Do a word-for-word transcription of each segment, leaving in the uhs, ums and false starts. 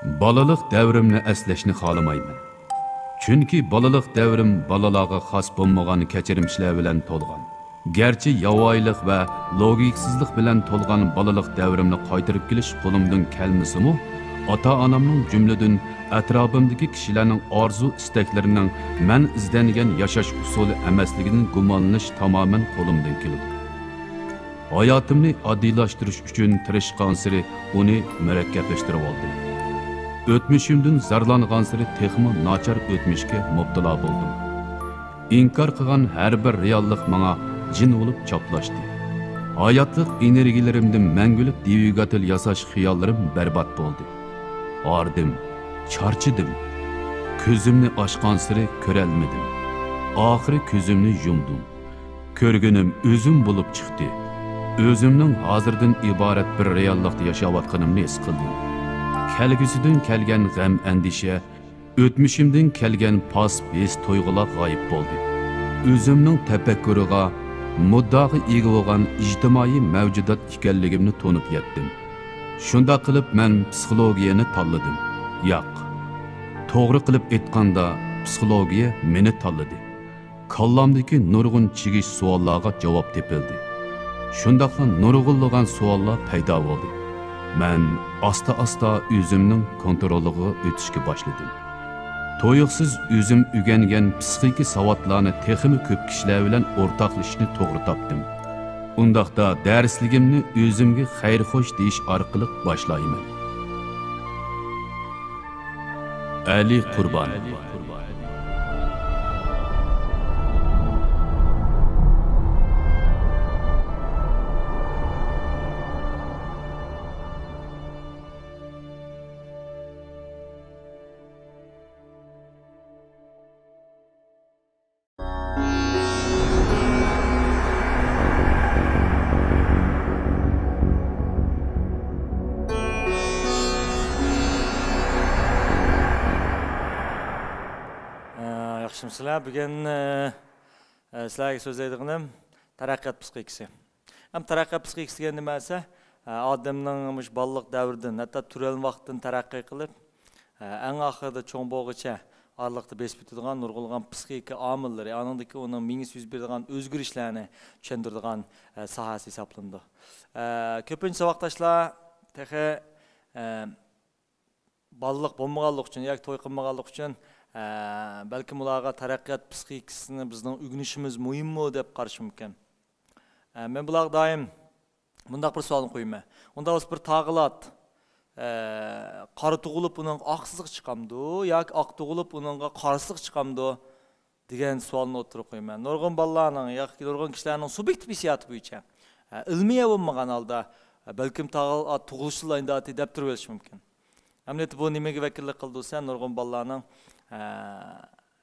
بالىلىق دەۋرىمنى ئەسلەشنى خالىمايمەن. چۈنكى بالىلىق دەۋرىم بالىلارغا خاس بولمىغان كەچۈرمىشلەر بىلەن تولغان. گەرچە ياۋايىلىق ۋە لوگىكىسىزلىق بىلەن تولغان بالىلىق دەۋرىمنى قايتۇرۇپ كېلىش قولۇمدىن كەلمىسىمۇ، ئاتا-ئانامنىڭ، جۈملىدىن ئەتراپىمدىكى كىشىلەرنىڭ ئارزۇ-ئىستەكلىرىنىڭ مەن ئىزدەنگەن ياشاش ئۇسۇلى ئەمەسلىكىدىن گۇمانلىنىش تامامەن قولۇمدىن كېلىدۇ. ھاياتىمنى ئاددىيلاشتۇرۇش ئۈچۈن تىرىشقانسېرى ئۇنى مۇرەككەپلەشتۈرۈۋالدىم. ئۆتمۈشۈمدىن زارلانغانسېرى تېخىمۇ ناچار ئۆتمۈشكە مۇپتىلا بولدۇم. ئىنكار قىلغان ھەر بىر رېئاللىق ماڭا جىن بولۇپ چاپلاشتى. ھاياتلىق ئېنېرگىيىلىرىمدىن مەڭگۈلۈك دۋىگاتېل ياساش خىياللىرىم بەربات بولدى. ھاردىم، چارچىدىم. كۆزۈمنى ئاچقانسېرى كۆرەلمىدىم. ئاخىرى كۆزۈمنى يۇمدۇم. كۆرگىنىم ئۆزۈم بولۇپ چىقتى. ئۆزۈمنىڭ ھازىردىن ئىبارەت بىر رېئاللىقتا ياشاۋاتقىنىمنى ھېس قىلدىم. كەلگۈسىدىن كەلگەن غەم-ئەندىشە، ئۆتمۈشۈمدىن كەلگەن پاسسىپ ھېس-تۇيغۇلار غايىب بولدى. ئۆزۈمنىڭ تەپەككۇرىغا، مۇددىئاغا ئىگە بولغان ئىجتىمائىي مەۋجۇدات ئىكەنلىكىمنى تونۇپ يەتتىم. شۇنداق قىلىپ مەن پسىخولوگىيەنى تاللىدىم. ياق، توغرا قىلىپ ئېيتقاندا، پسىخولوگىيە مېنى تاللىدى. كاللامدىكى نۇرغۇن چىگىش سوئاللارغا جاۋاب تېپىلدى. شۇنداقلا نۇرغۇنلىغان سوئاللار پەيدا بولدى. مەن ئاستا-ئاستا ئۆزۈمنىڭ كونترولىغا ئۆتۈشكە باشلىدىم. تۇيۇقسىز ئۆزۈم ئۆگەنگەن پسىخىكا ساۋاتلارنى تېخىمۇ كۆپ كىشىلەر بىلەن ئورتاقلىشىشنى توغرا تاپتىم. ئۇنداقتا دەرسلىكىمنى ئۆزۈمگە خەير-خوش دېيىش ئارقىلىق باشلايمەن. ئەلى قۇربان. ئە، ياخشىمۇسىلەر؟ بۈگۈن، ئە، ئە، سىلەرگە سۆزلەيدىغىنىم تەرەققىيات پسىخىكىسى. ھەم تەرەققىيات پسىخىكىسى دېگەن نېمە دېسە، ئە، ئادەمنىڭ مۇشۇ بالىلىق دەۋرىدىن، ھەتتا تۈرەلمە ۋاقتىدىن تەرەققىي قىلىپ، ئە، ئەڭ ئاخىرىدا چوڭ بولغۇچە ئارىلىقتا بېسىپ ئۆتىدىغان نۇرغۇنلىغان پسىخىكا ئامىللىرى، ئانىڭدىكى ئۇنىڭ مېڭىسى يۈز بېرىدىغان ئۆزگىرىشلەرنى چۈشەندۈرىدىغان، ئە، ساھەسى ھېسابلىنىدۇ. ئە، كۆپىنچە ساۋاقداشلار تېخى، ئە، بالىلىق بولمىغانلىقى ئۈچۈن ياكى توي قىلمىغانلىقى ئۈچۈن، ئە، بەلكىم ئۇلارغا تەرەققىيات پسىخىكىسىنى بىزنىڭ ئۆگىنىشىمىز مۇھىممۇ دەپ قارىشى مۇمكىن. ئە، مەن بۇلارغا دائىم مۇنداق بىر سوئالنى قويىمەن. ئۇنداق بولسا بىر تاغىلات، ئە، قارا تۇغۇلۇپ ئۇنىڭغا ئاقسىزلىق چىقامدۇ ياكى ئاق تۇغۇلۇپ ئۇنىڭغا قارىسىلىق چىقامدۇ دېگەن سوئالنى ئوتتۇرىغا قويىمەن. نۇرغۇن بالىلارنىڭ ياكى نۇرغۇن كىشىلەرنىڭ سۇبيېكتىپ ھېسسىياتى بويىچە، ئە، ئىلمىي بولمىغان ھالدا، ئە، بەلكىم تاغىلات تۇغۇلۇشىدىلا ئىنداتى دەپ تۇرۇۋېلىشى مۇمكىن. ئەمەلىيەتتە بۇ نېمىگە ۋەكىللىك قىلىدۇ دېسە، نۇرغۇن بالىلارنىڭ، ئە،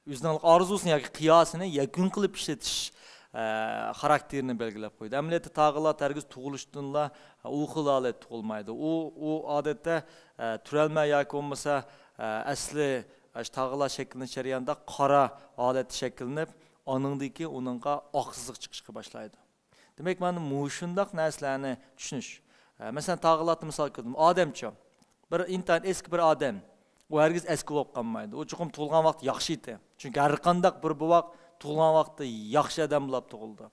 ئۆزىنىڭ ئارزۇسىنى ياكى قىياسىنى يەكۈن قىلىپ ئىشلىتىش، ئە، خاراكتېرىنى بەلگىلەپ قويىدۇ. ئەمەلىيەتتە تاغىلات ھەرگىز تۇغۇلۇشتىنلا ئۇ خىل ھالەتتە تۇغۇلمايدۇ. ئۇ، ئۇ ئادەتتە، ئە، تۈرەلمە ياكى بولمىسا، ئە، ئەسلى، ئە، شۇ تاغىلات شەكىللىنىش جەريانىدا قارا ھالەتتە شەكىللىنىپ، ئانىڭدىن كېيىن ئۇنىڭغا ئاقسىزلىق چىقىشقا باشلايدۇ. دېمەك، مانا مۇشۇنداق نەرسىلەرنى چۈشىنىش. ئە، مەسىلەن، تاغىلاتنى مىسال كەلتۈردۈم. ئادەمچۇ، بىر ئىنتايىن ئەسكى بىر ئادەم. ئۇ ھەرگىز ئەسكى بولۇپ قالمايدۇ. ئۇ چوقۇم تۇغۇلغان ۋاقتى ياخشى ئىدى. چۈنكى ھەر قانداق بىر بوۋاق تۇغۇلغان ۋاقتىدا ياخشى ئادەم بولاپ تۇغۇلىدۇ.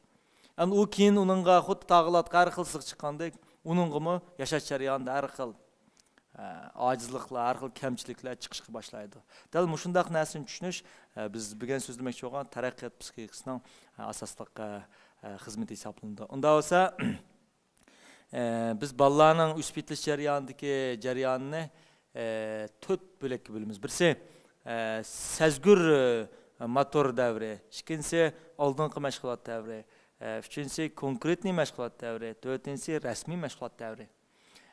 ئەمدى ئۇ كېيىن ئۇنىڭغا خۇددى تاغىلاتقا ھەر خىل سىلىق چىققاندەك، ئۇنىڭغىمۇ ياشاش جەريانىدا ھەر خىل، ئە، ئاجىزلىقلار، ھەر خىل كەمچىلىكلەر چىقىشقا باشلايدۇ. دەل مۇشۇنداق نەرسىنى چۈشىنىش، ئە، بىز بۈگۈن سۆزلىمەكچى بولغان تەرەققىيات پسىخىكىسىنىڭ، ئە، ئاساسلىق، ئە، ئە، خىزمىتى ھېسابلىنىدۇ. ئۇنداق بولسا، ئە، بىز بالىلارنىڭ ئۆسۈپ يېتىلىش جەريانىدىكى جەرياننى، ئە، تۆت بۆلەككە بۆلىمىز. بىرسى، ئە، سەزگۈر، ئە، موتور دەۋرى، ئىككىنچىسى ئالدىنقى مەشغۇلات دەۋرى، ئە، ئۈچىنچىسى كونكرېتنىي مەشغۇلات دەۋرى، تۆتىنچىسى رەسمىي مەشغۇلات دەۋرى.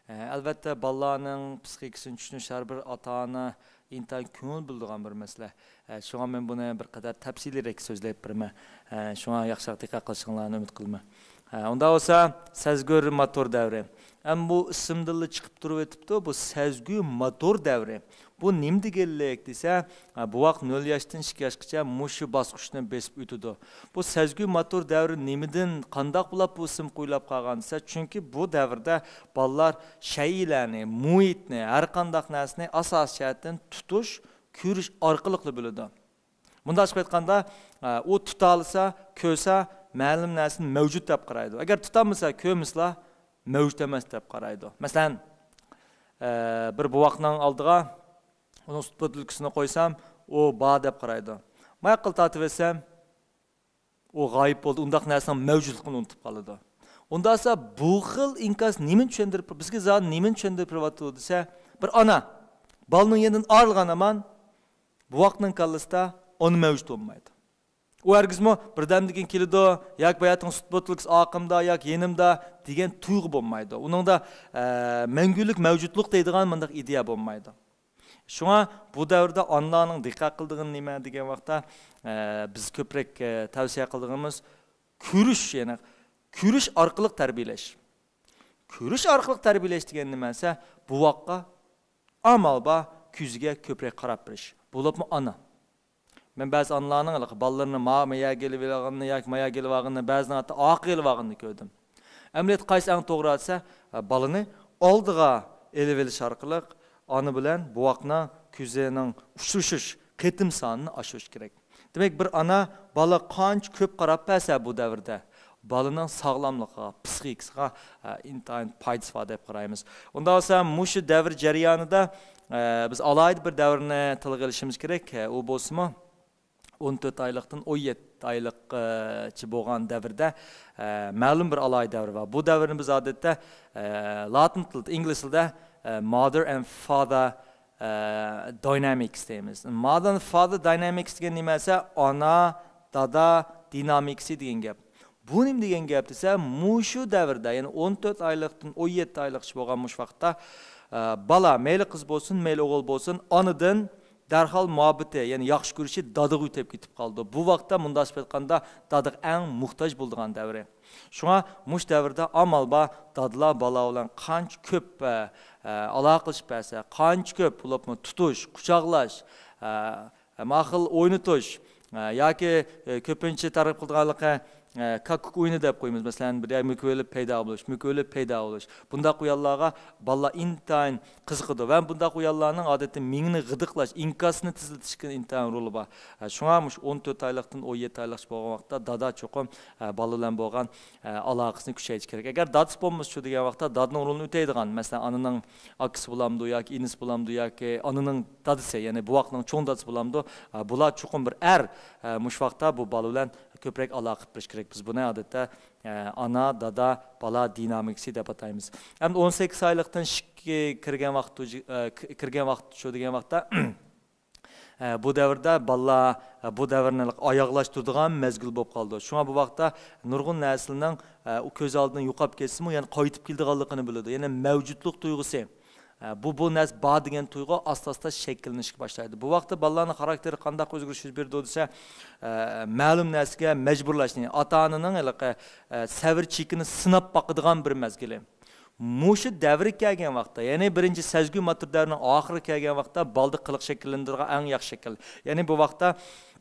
ئە، ئەلۋەتتە، بالىلارنىڭ پسىخىكىسىنى چۈشىنىش ھەر بىر ئاتا-ئانا ئىنتايىن كۆڭۈل بۆلىدىغان بىر مەسىلە. ئە، شۇڭا مەن بۇنى بىر قەدەر تەپسىلىيرەك سۆزلەپ بېرىمەن. ئە، شۇڭا ياخشىراق دىققەت قىلىشىڭلارنى ئۈمىد قىلىمەن. ھە، ئۇنداق بولسا، سەزگۈر ماتور دەۋرى. ئەمما بۇ ئىسىمدىنلا چىقىپ تۇرۇۋېتىپتۇ، بۇ سەزگۈ ماتور دەۋرى. بۇ نېمە دېگەنلىك دېسە، ھە، بوۋاق نۆل ياشتىن ئىككى ياشقىچە مۇشۇ باسقۇچنى بېسىپ ئۆتىدۇ. بۇ سەزگۈ ماتور دەۋرى نېمىدىن، قانداق بولۇپ بۇ ئىسىم قويۇلۇپ قالغان دېسە، چۈنكى بۇ دەۋردە بالىلار شەيئىلەرنى، مۇھىتنى، ھەر قانداق نەرسىنى ئاساسىي جەھەتتىن تۇتۇش، كۆرۈش ئارقىلىقلا بىلىدۇ. مۇنداقچە ئېيتقاندا، ئە، ئۇ تۇتالىسا، كۆرسە، مەلۇم نەرسىنى مەۋجۇت دەپ قارايدۇ. ئەگەر تۇتالمىسا، كۆرمىسىلا، مەۋجۇت ئەمەس دەپ قارايدۇ. مەسىلەن، ئە، بىر بوۋاقنىڭ ئالدىغا ئۇنىڭ سۈت بوتۇلكىسىنى قويسام، ئۇ بار دەپ قارايدۇ. ماياق قىل تارتىۋەتسەم، ئۇ غايىب بولدى، ئۇنداق نەرسىنىڭ مەۋجۇتلۇقىنى ئۇنتۇپ قالىدۇ. ئۇنداقسا بۇ خىل ئىنكاس نېمىنى چۈشەندۈرۈپ، بىزگە زادى نېمىنى چۈشەندۈرۈپ بېرىۋاتىدۇ دېسە، بىر ئانا بالىنىڭ يېنىدىن ئايرىلغان ھامان بوۋاقنىڭ كاللىسىدا ئانا مەۋجۇت بولمايدۇ. ئۇ ھەرگىزمۇ بىردەمدىن كېيىن كېلىدۇ، ياكى باياتىنىڭ سۈت بوتۇلكىسى ئارقامدا ياكى يېنىمدا دېگەن تۇيغۇ بولمايدۇ. ئۇنىڭدا، ئە، مەڭگۈلۈك مەۋجۇتلۇق دەيدىغان مۇنداق ئىدىيە بولمايدۇ. شۇڭا بۇ دەۋردە ئانىلارنىڭ دىققەت قىلىدىغىنى نېمە دېگەن ۋاقىتتا، ئە، بىز كۆپرەك، ئە، تەۋسىيە قىلىدىغىنىمىز كۆرۈش، يەنى كۆرۈش ئارقىلىق تەربىيەلەش. كۆرۈش ئارقىلىق تەربىيەلەش دېگەن نېمە دېسە، بوۋاققا ئامال بار كۆزىگە كۆپرەك قاراپ بېرىش. بولۇپمۇ ئانا. مەن بەزى ئانىلارنىڭ ھېلىقى بالىلىرىنى ما-، ما يەرگە ئېلىۋالغىنىنى ياكى ما يەرگە ئېلىۋالغىنىنى، بەزىنى ھەتتا ئارقىغا ئېلىۋالغىنىنى كۆردۈم. ئەمەلىيەتتە قايسى ئەڭ توغرا دېسە، بالىنى ئالدىغا ئېلىۋېلىش ئارقىلىق ئانا بىلەن بوۋاقنىڭ كۆزىنىڭ ئۇچرىشىش قېتىم سانىنى ئاشۇرۇش كېرەك. دېمەك، بىر ئانا بالا قانچە كۆپ قاراپ بەرسە بۇ دەۋردە، بالىنىڭ ساغلاملىقىغا، پسىخىكىسىغا، ئە، ئىنتايىن پايدىسى بار دەپ قارايمىز. ئۇنداق بولسا، مۇشۇ دەۋر جەريانىدا، ئە، بىز ئالاھىدە بىر دەۋرنى تىلغا ئېلىشىمىز كېرەك. ئە، ئۇ بولسىمۇ، ئون تۆت ئايلىقتىن ئون يەتتە ئايلىققىچە بولغان دەۋردە، ئە، مەلۇم بىر ئالاھىدە دەۋر بار. بۇ دەۋرنى بىز ئادەتتە، ئە، لاتىن تىلىدا، ئىنگلىز تىلىدا، ئە، mother and father، ئە، dynamics دەيمىز. Mother and father dynamics دېگەن نېمە دېسە، ئانا، دادا دىنامىكىسى دېگەن گەپ. بۇ نېمە دېگەن گەپ دېسە، مۇشۇ دەۋردە، يەنى ئون تۆت ئايلىقتىن ئون يەتتە ئايلىققىچە بولغان مۇشۇ ۋاقىتتا، ئە، بالا، مەيلى قىز بولسۇن، مەيلى ئوغۇل بولسۇن، ئانىدىن دەرھال مۇھەببىتى، يەنى ياخشى كۆرۈشى دادىغا ئۆتۈپ كېتىپ قالىدۇ. بۇ ۋاقىتتا مۇنداقچە ئېيتقاندا دادىغا ئەڭ موھتاج بولىدىغان دەۋرى. شۇڭا مۇشۇ دەۋردە ئامال بار دادىلار بالا بىلەن قانچە كۆپ، ئە، ئە، ئالاقىلىشىپ بەرسە، قانچە كۆپ بولۇپمۇ تۇتۇش، قۇچاقلاش، ئە، ئە، ماخىل ئوينىتىش، ئە، ياكى، ئە، كۆپىنچە تەرغىب قىلىدىغانلىقى، ئە، كاككۇك ئويۇنى دەپ قويىمىز. مەسىلەن، بىر يەر مۈكۈۋېلىپ پەيدا بولۇش، مۈكۈۋېلىپ پەيدا بولۇش. بۇنداق ئويۇنلارغا بالىلار ئىنتايىن قىزىقىدۇ ۋە بۇنداق ئويۇنلارنىڭ ئادەتتە مېڭىنى غىدىقلاش، ئىنكاسنى تېزلىتىشكە ئىنتايىن رولى بار. ئە، شۇڭا مۇشۇ ئون تۆت ئايلىقتىن ئون يەتتە ئايلىققىچە بولغان ۋاقىتتا دادا چوقۇم، ئە، بالا بىلەن بولغان، ئە، ئالاقىسىنى كۈچەيتىشى كېرەك. ئەگەر دادىسى بولمىسا شۇ دېگەن ۋاقىتتا دادىنىڭ رولىنى ئۆتەيدىغان، مەسىلەن، ئانىنىڭ ئاكىسى بولامدۇ ياكى ئىنىسى بولامدۇ ياكى ئانىنىڭ دادىسى، يەنى بوۋاقنىڭ چوڭ دادىسى بولامدۇ، ئە، بۇلار چوقۇم بىر ئەر، ئە، مۇشۇ ۋاقىتتا بۇ بالا بىلەن كۆپرەك ئالاقە قىلىپ بېرىش كېرەك. بىز بۇنى ئادەتتە، ئە، ئانا، دادا، بالا دىنامىكىسى دەپ ئاتايمىز. ئەمدى ئون سەككىز ئايلىقتىن ئىككى كىرگەن ۋاقىت، ئە، ك-، كىرگەن ۋاقىت شۇ دېگەن ۋاقىتتا، ئە، بۇ دەۋردە بالىلار، ئە، بۇ دەۋرنى ئاياغلاشتۇرىدىغان مەزگىل بولۇپ قالىدۇ. شۇڭا بۇ ۋاقىتتا نۇرغۇن نەرسىلەرنىڭ، ئە، ئۇ كۆز ئالدىدىن يوقاپ كەتسىمۇ، يەنە قايتىپ كېلىدىغانلىقىنى بىلىدۇ. يەنە مەۋجۇتلۇق تۇيغۇسى، ئە، بۇ، بۇ نەرسە بار دېگەن تۇيغۇ ئاستا-ئاستا شەكىللىنىشكە باشلايدۇ. بۇ ۋاقىتتا بالىلارنىڭ خاراكتېرى قانداق ئۆزگىرىش يۈز بېرىدۇ دېسە، ئە، مەلۇم نەرسىگە مەجبۇرلاش، يەنى ئاتا-ئانىنىڭ ھېلىقى، ئە، سەۋر چېكىنى سىناپ باقىدىغان بىر مەزگىلى. مۇشۇ دەۋرگە كەلگەن ۋاقىتتا، يەنى بىرىنچى سەزگۈ ماتور دەۋرىنىڭ ئاخىرىغا كەلگەن ۋاقىتتا بالىدا قىلىق شەكىللەندۈرىدىغان ئەڭ ياخشى شەكىل. يەنى بۇ ۋاقىتتا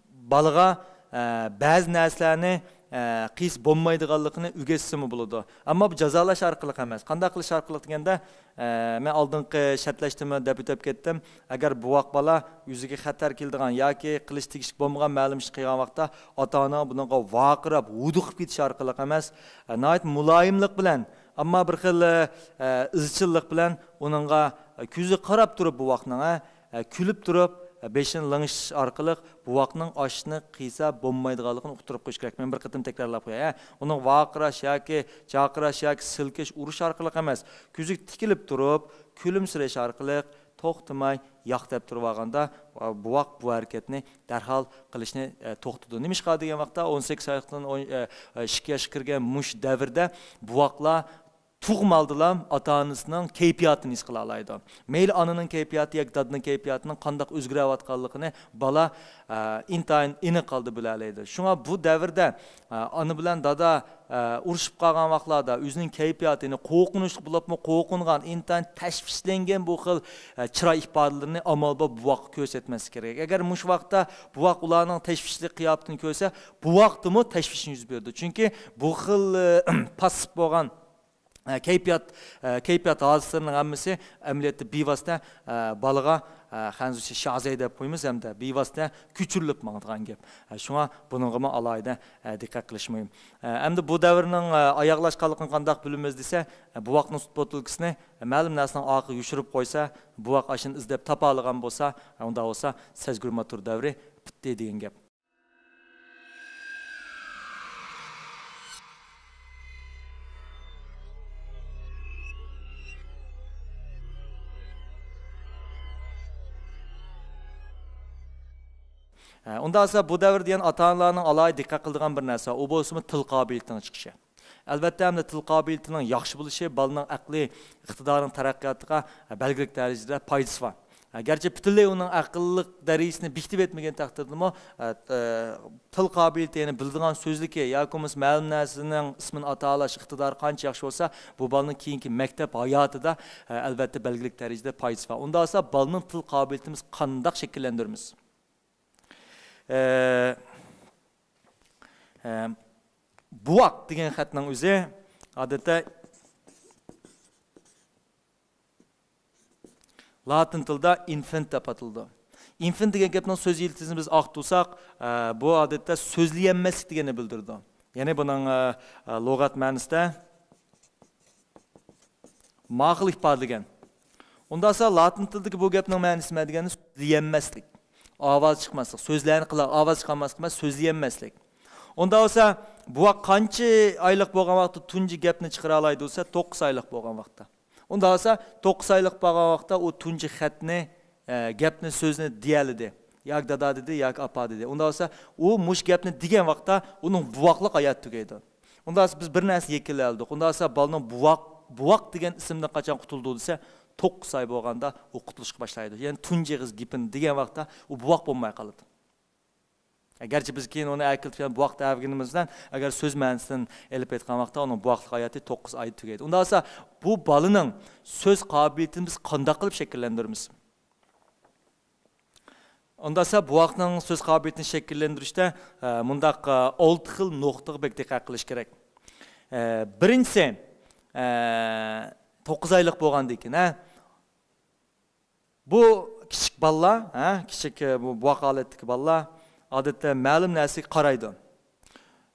بالىغا، ئە، بەزى نەرسىلەرنى، ئە، قىلسا بولمايدىغانلىقىنى ئۆگەتسىمۇ بولىدۇ. ئەمما بۇ جازالاش ئارقىلىق ئەمەس. قانداق قىلىش ئارقىلىق دېگەندە، ئە، مەن ئالدىنقى شەرتلەشتىمۇ دەپ ئۆتۈپ كەتتىم. ئەگەر بوۋاق بالا ئۆزىگە خەتەر كېلىدىغان ياكى قىلىش تېگىشلىك بولمىغان مەلۇم ئىشنى قىلغان ۋاقىتتا، ئاتا-ئانا بۇنىڭغا ۋارقىراپ، ھودۇقۇپ كېتىش ئارقىلىق ئەمەس، ئە، ناھايىتى مۇلايىملىق بىلەن، ئەمما بىر خىل، ئە، ئىزچىللىق بىلەن ئۇنىڭغا، ئە، كۆزىگە قاراپ تۇرۇپ بوۋاقنىڭ، ئە، ئە، كۈلۈپ تۇرۇپ، ئە، بېشىنى لىڭشىتىش ئارقىلىق بوۋاقنىڭ ئاشۇنى قىلسا بولمايدىغانلىقىنى ئۇقتۇرۇپ قويۇش كېرەك. مەن بىر قېتىم تەكرارلاپ قوياي، ھە. ئۇنىڭ ۋارقىراش ياكى جارقىراش ياكى سىلكىش، ئۇرۇش ئارقىلىق ئەمەس، كۆزىگە تىكىلىپ تۇرۇپ، كۈلۈمسىرەش ئارقىلىق توختىماي ياق دەپ تۇرۇۋالغاندا، بوۋاق بۇ ھەرىكەتنى دەرھال قىلىشنى، ئە، توختىتىدۇ. نېمىشقا دېگەن ۋاقىتتا، ئون سەككىز ئايلىقتىن ئون، ئە، ئە، ئىككى ياشقا كىرگەن مۇشۇ دەۋردە بوۋاقلار تۇغما ئالدىلا ئاتا-ئانىسىنىڭ كەيپىياتىنى ھېس قىلالايدۇ. مەيلى ئانىنىڭ كەيپىياتى ياكى دادىنىڭ كەيپىياتىنىڭ قانداق ئۆزگىرىۋاتقانلىقىنى بالا، ئە، ئىنتايىن ئېنىق ھالدا بىلەلەيدۇ. شۇڭا بۇ دەۋردە، ئە، ئانا بىلەن دادا، ئە، ئۇرۇشۇپ قالغان ۋاقىتلاردا ئۆزىنىڭ كەيپىياتىنى، قورقۇنچلۇق بولۇپمۇ قورقۇنغان، ئىنتايىن تەشۋىشلەنگەن بۇ خىل، ئە، چىراي ئىپادىلىرىنى ئامال بار بوۋاققا كۆرسەتمەسلىك كېرەك. ئەگەر مۇشۇ ۋاقىتتا بوۋاق ئۇلارنىڭ تەشۋىشلىك قىياپىتىنى كۆرسە، بوۋاقتىمۇ تەشۋىش يۈز بېرىدۇ. چۈنكى بۇ خىل، ئە، پاسسىپ بولغان، ئە، كەيپىيات، ئە، كەيپىيات ھادىسىلىرىنىڭ ھەممىسى ئەمەلىيەتتە بىۋاسىتە، ئە، بالىغا، ئە، خەنزۇچە شازەي دەپ قويىمىز ھەمدە بىۋاسىتە كۆچۈرۈلۈپ ماڭىدىغان گەپ. ئە، شۇڭا بۇنىڭغىمۇ ئالاھىدە، ئە، دىققەت قىلىش مۇھىم. ئە، ئەمدى بۇ دەۋرنىڭ، ئە، ئاياغلاشقانلىقىنى قانداق بىلىمىز دېسە، ئە، بوۋاقنىڭ سۈت بوتۇلكىسىنى، ئە، مەلۇم نەرسىنىڭ ئارقىغا يوشۇرۇپ قويسا، بوۋاق ئاشۇنى ئىزدەپ تاپالىغان بولسا، ئە، ئۇنداق بولسا سەزگۈر ماتور دەۋرى پۈتتى دېگەن گەپ. ھە، ئۇنداق بولسا بۇ دەۋر دېگەن ئاتا-ئانىلارنىڭ ئالاھىدە دىققەت قىلىدىغان بىر نەرسە، ئۇ بولسىمۇ تىل قابىلىيىتىنىڭ چىقىشى. ئەلۋەتتە، ئەمدى تىل قابىلىيىتىنىڭ ياخشى بولۇشى بالىنىڭ ئەقلىي ئىقتىدارىنىڭ تەرەققىياتىغا بەلگىلىك دەرىجىدە پايدىسى بار. گەرچە پۈتۈنلەي ئۇنىڭ ئەقىللىق دەرىجىسىنى بېكىتىپ يەتمىگەن تەقدىردىمۇ، ئە، ئە، تىل قابىلىيىتى، يەنى بىلىدىغان سۆزلۈكى ياكى بولمىسا مەلۇم نەرسىنىڭ ئىسمىنى ئاتالاش ئىقتىدارى قانچە ياخشى بولسا، بۇ بالىنىڭ كېيىنكى مەكتەپ ھاياتىدا، ئە، ئەلۋەتتە بەلگىلىك دەرىجىدە پايدىسى بار. ئۇنداق بولسا بالىنىڭ تىل قابىلىيىتىمىز قانداق شەكىللەندۈرىمىز؟ ئە، ئە، بوۋاق دېگەن خەتنىڭ ئۆزى ئادەتتە لاتىن تىلدا ئىنفېنت دەپ ئاتىلىدۇ. ئىنفېنت دېگەن گەپنىڭ سۆز يىلتىزىنى بىز ئاقتۇرساق، ئە، بۇ ئادەتتە سۆزلىيەلمەسلىك دېگەننى بىلدۈرىدۇ. يەنى بۇنىڭ، ئە، ئە، لۇغەت مەنىسىدە ماقۇل ئىپادىلىگەن. ئۇنداقسا لاتىن تىلىدىكى بۇ گەپنىڭ مەنىسى نېمە دېگەندە، سۆزلىيەلمەسلىك، ئاۋاز چىقماسلىق، سۆزلەرنى قىلا، ئاۋاز چىقارماسلىق ئەمەس، سۆزلىيەلمەسلىك. ئۇنداق بولسا، بوۋاق قانچە ئايلىق بولغان ۋاقىتتا تۇنجى گەپنى چىقىرالايدۇ دېسە، توققۇز ئايلىق بولغان ۋاقىتتا. ئۇنداق بولسا، توققۇز ئايلىق بولغان ۋاقىتتا ئۇ تۇنجى خەتنى، ئە، گەپنى، سۆزنى دېيەلىدى. ياكى دادا دېدى، ياكى ئاپا دېدى. ئۇنداق بولسا، ئۇ مۇشۇ گەپنى دېگەن ۋاقىتتا ئۇنىڭ بوۋاقلىق ھاياتى تۈگەيدۇ. ئۇنداق بولسا، بىز بىر نەرسە يەكۈنلەۋالدۇق. ئۇنداق بولسا، بالىنىڭ بوۋاق، بوۋاق دېگەن ئىسىمدىن قاچان قۇتۇلىدۇ دېسە، توققۇز ئاي بولغاندا ئۇ قۇتۇلۇشقا باشلايدۇ. يەنى تۇنجى ئېغىز گېپىنى دېگەن ۋاقىتتا ئۇ بوۋاق بولماي قالىدۇ. گەرچە بىز كېيىن ئۇنى ئەكېلىپ يەنە بوۋاق دەۋېگىنىمىز بىلەن، ئەگەر سۆز مەنىسىدىن ئېلىپ ئېيتقان ۋاقىتتا ئۇنىڭ بوۋاقلىق ھاياتى توققۇز ئايدا تۈگەيدۇ. ئۇنداق بولسا، بۇ بالىنىڭ سۆز قابىلىيىتىنى بىز قانداق قىلىپ شەكىللەندۈرىمىز؟ ئۇنداق بولسا، بوۋاقنىڭ سۆز قابىلىيىتىنى شەكىللەندۈرۈشتە، ئە، مۇنداق، ئە، ئالتە خىل نۇقتىغا بەك دىققەت قىلىش كېرەك. ئە، بىرىنچىسى، ئە، توققۇز ئايلىق بولغاندىن كېيىن، ھە، بۇ كىچىك بالىلار، ھە، كىچىك، ئە، بۇ بوۋاق ھالەتتىكى بالىلار ئادەتتە مەلۇم نەرسىگە قارايدۇ.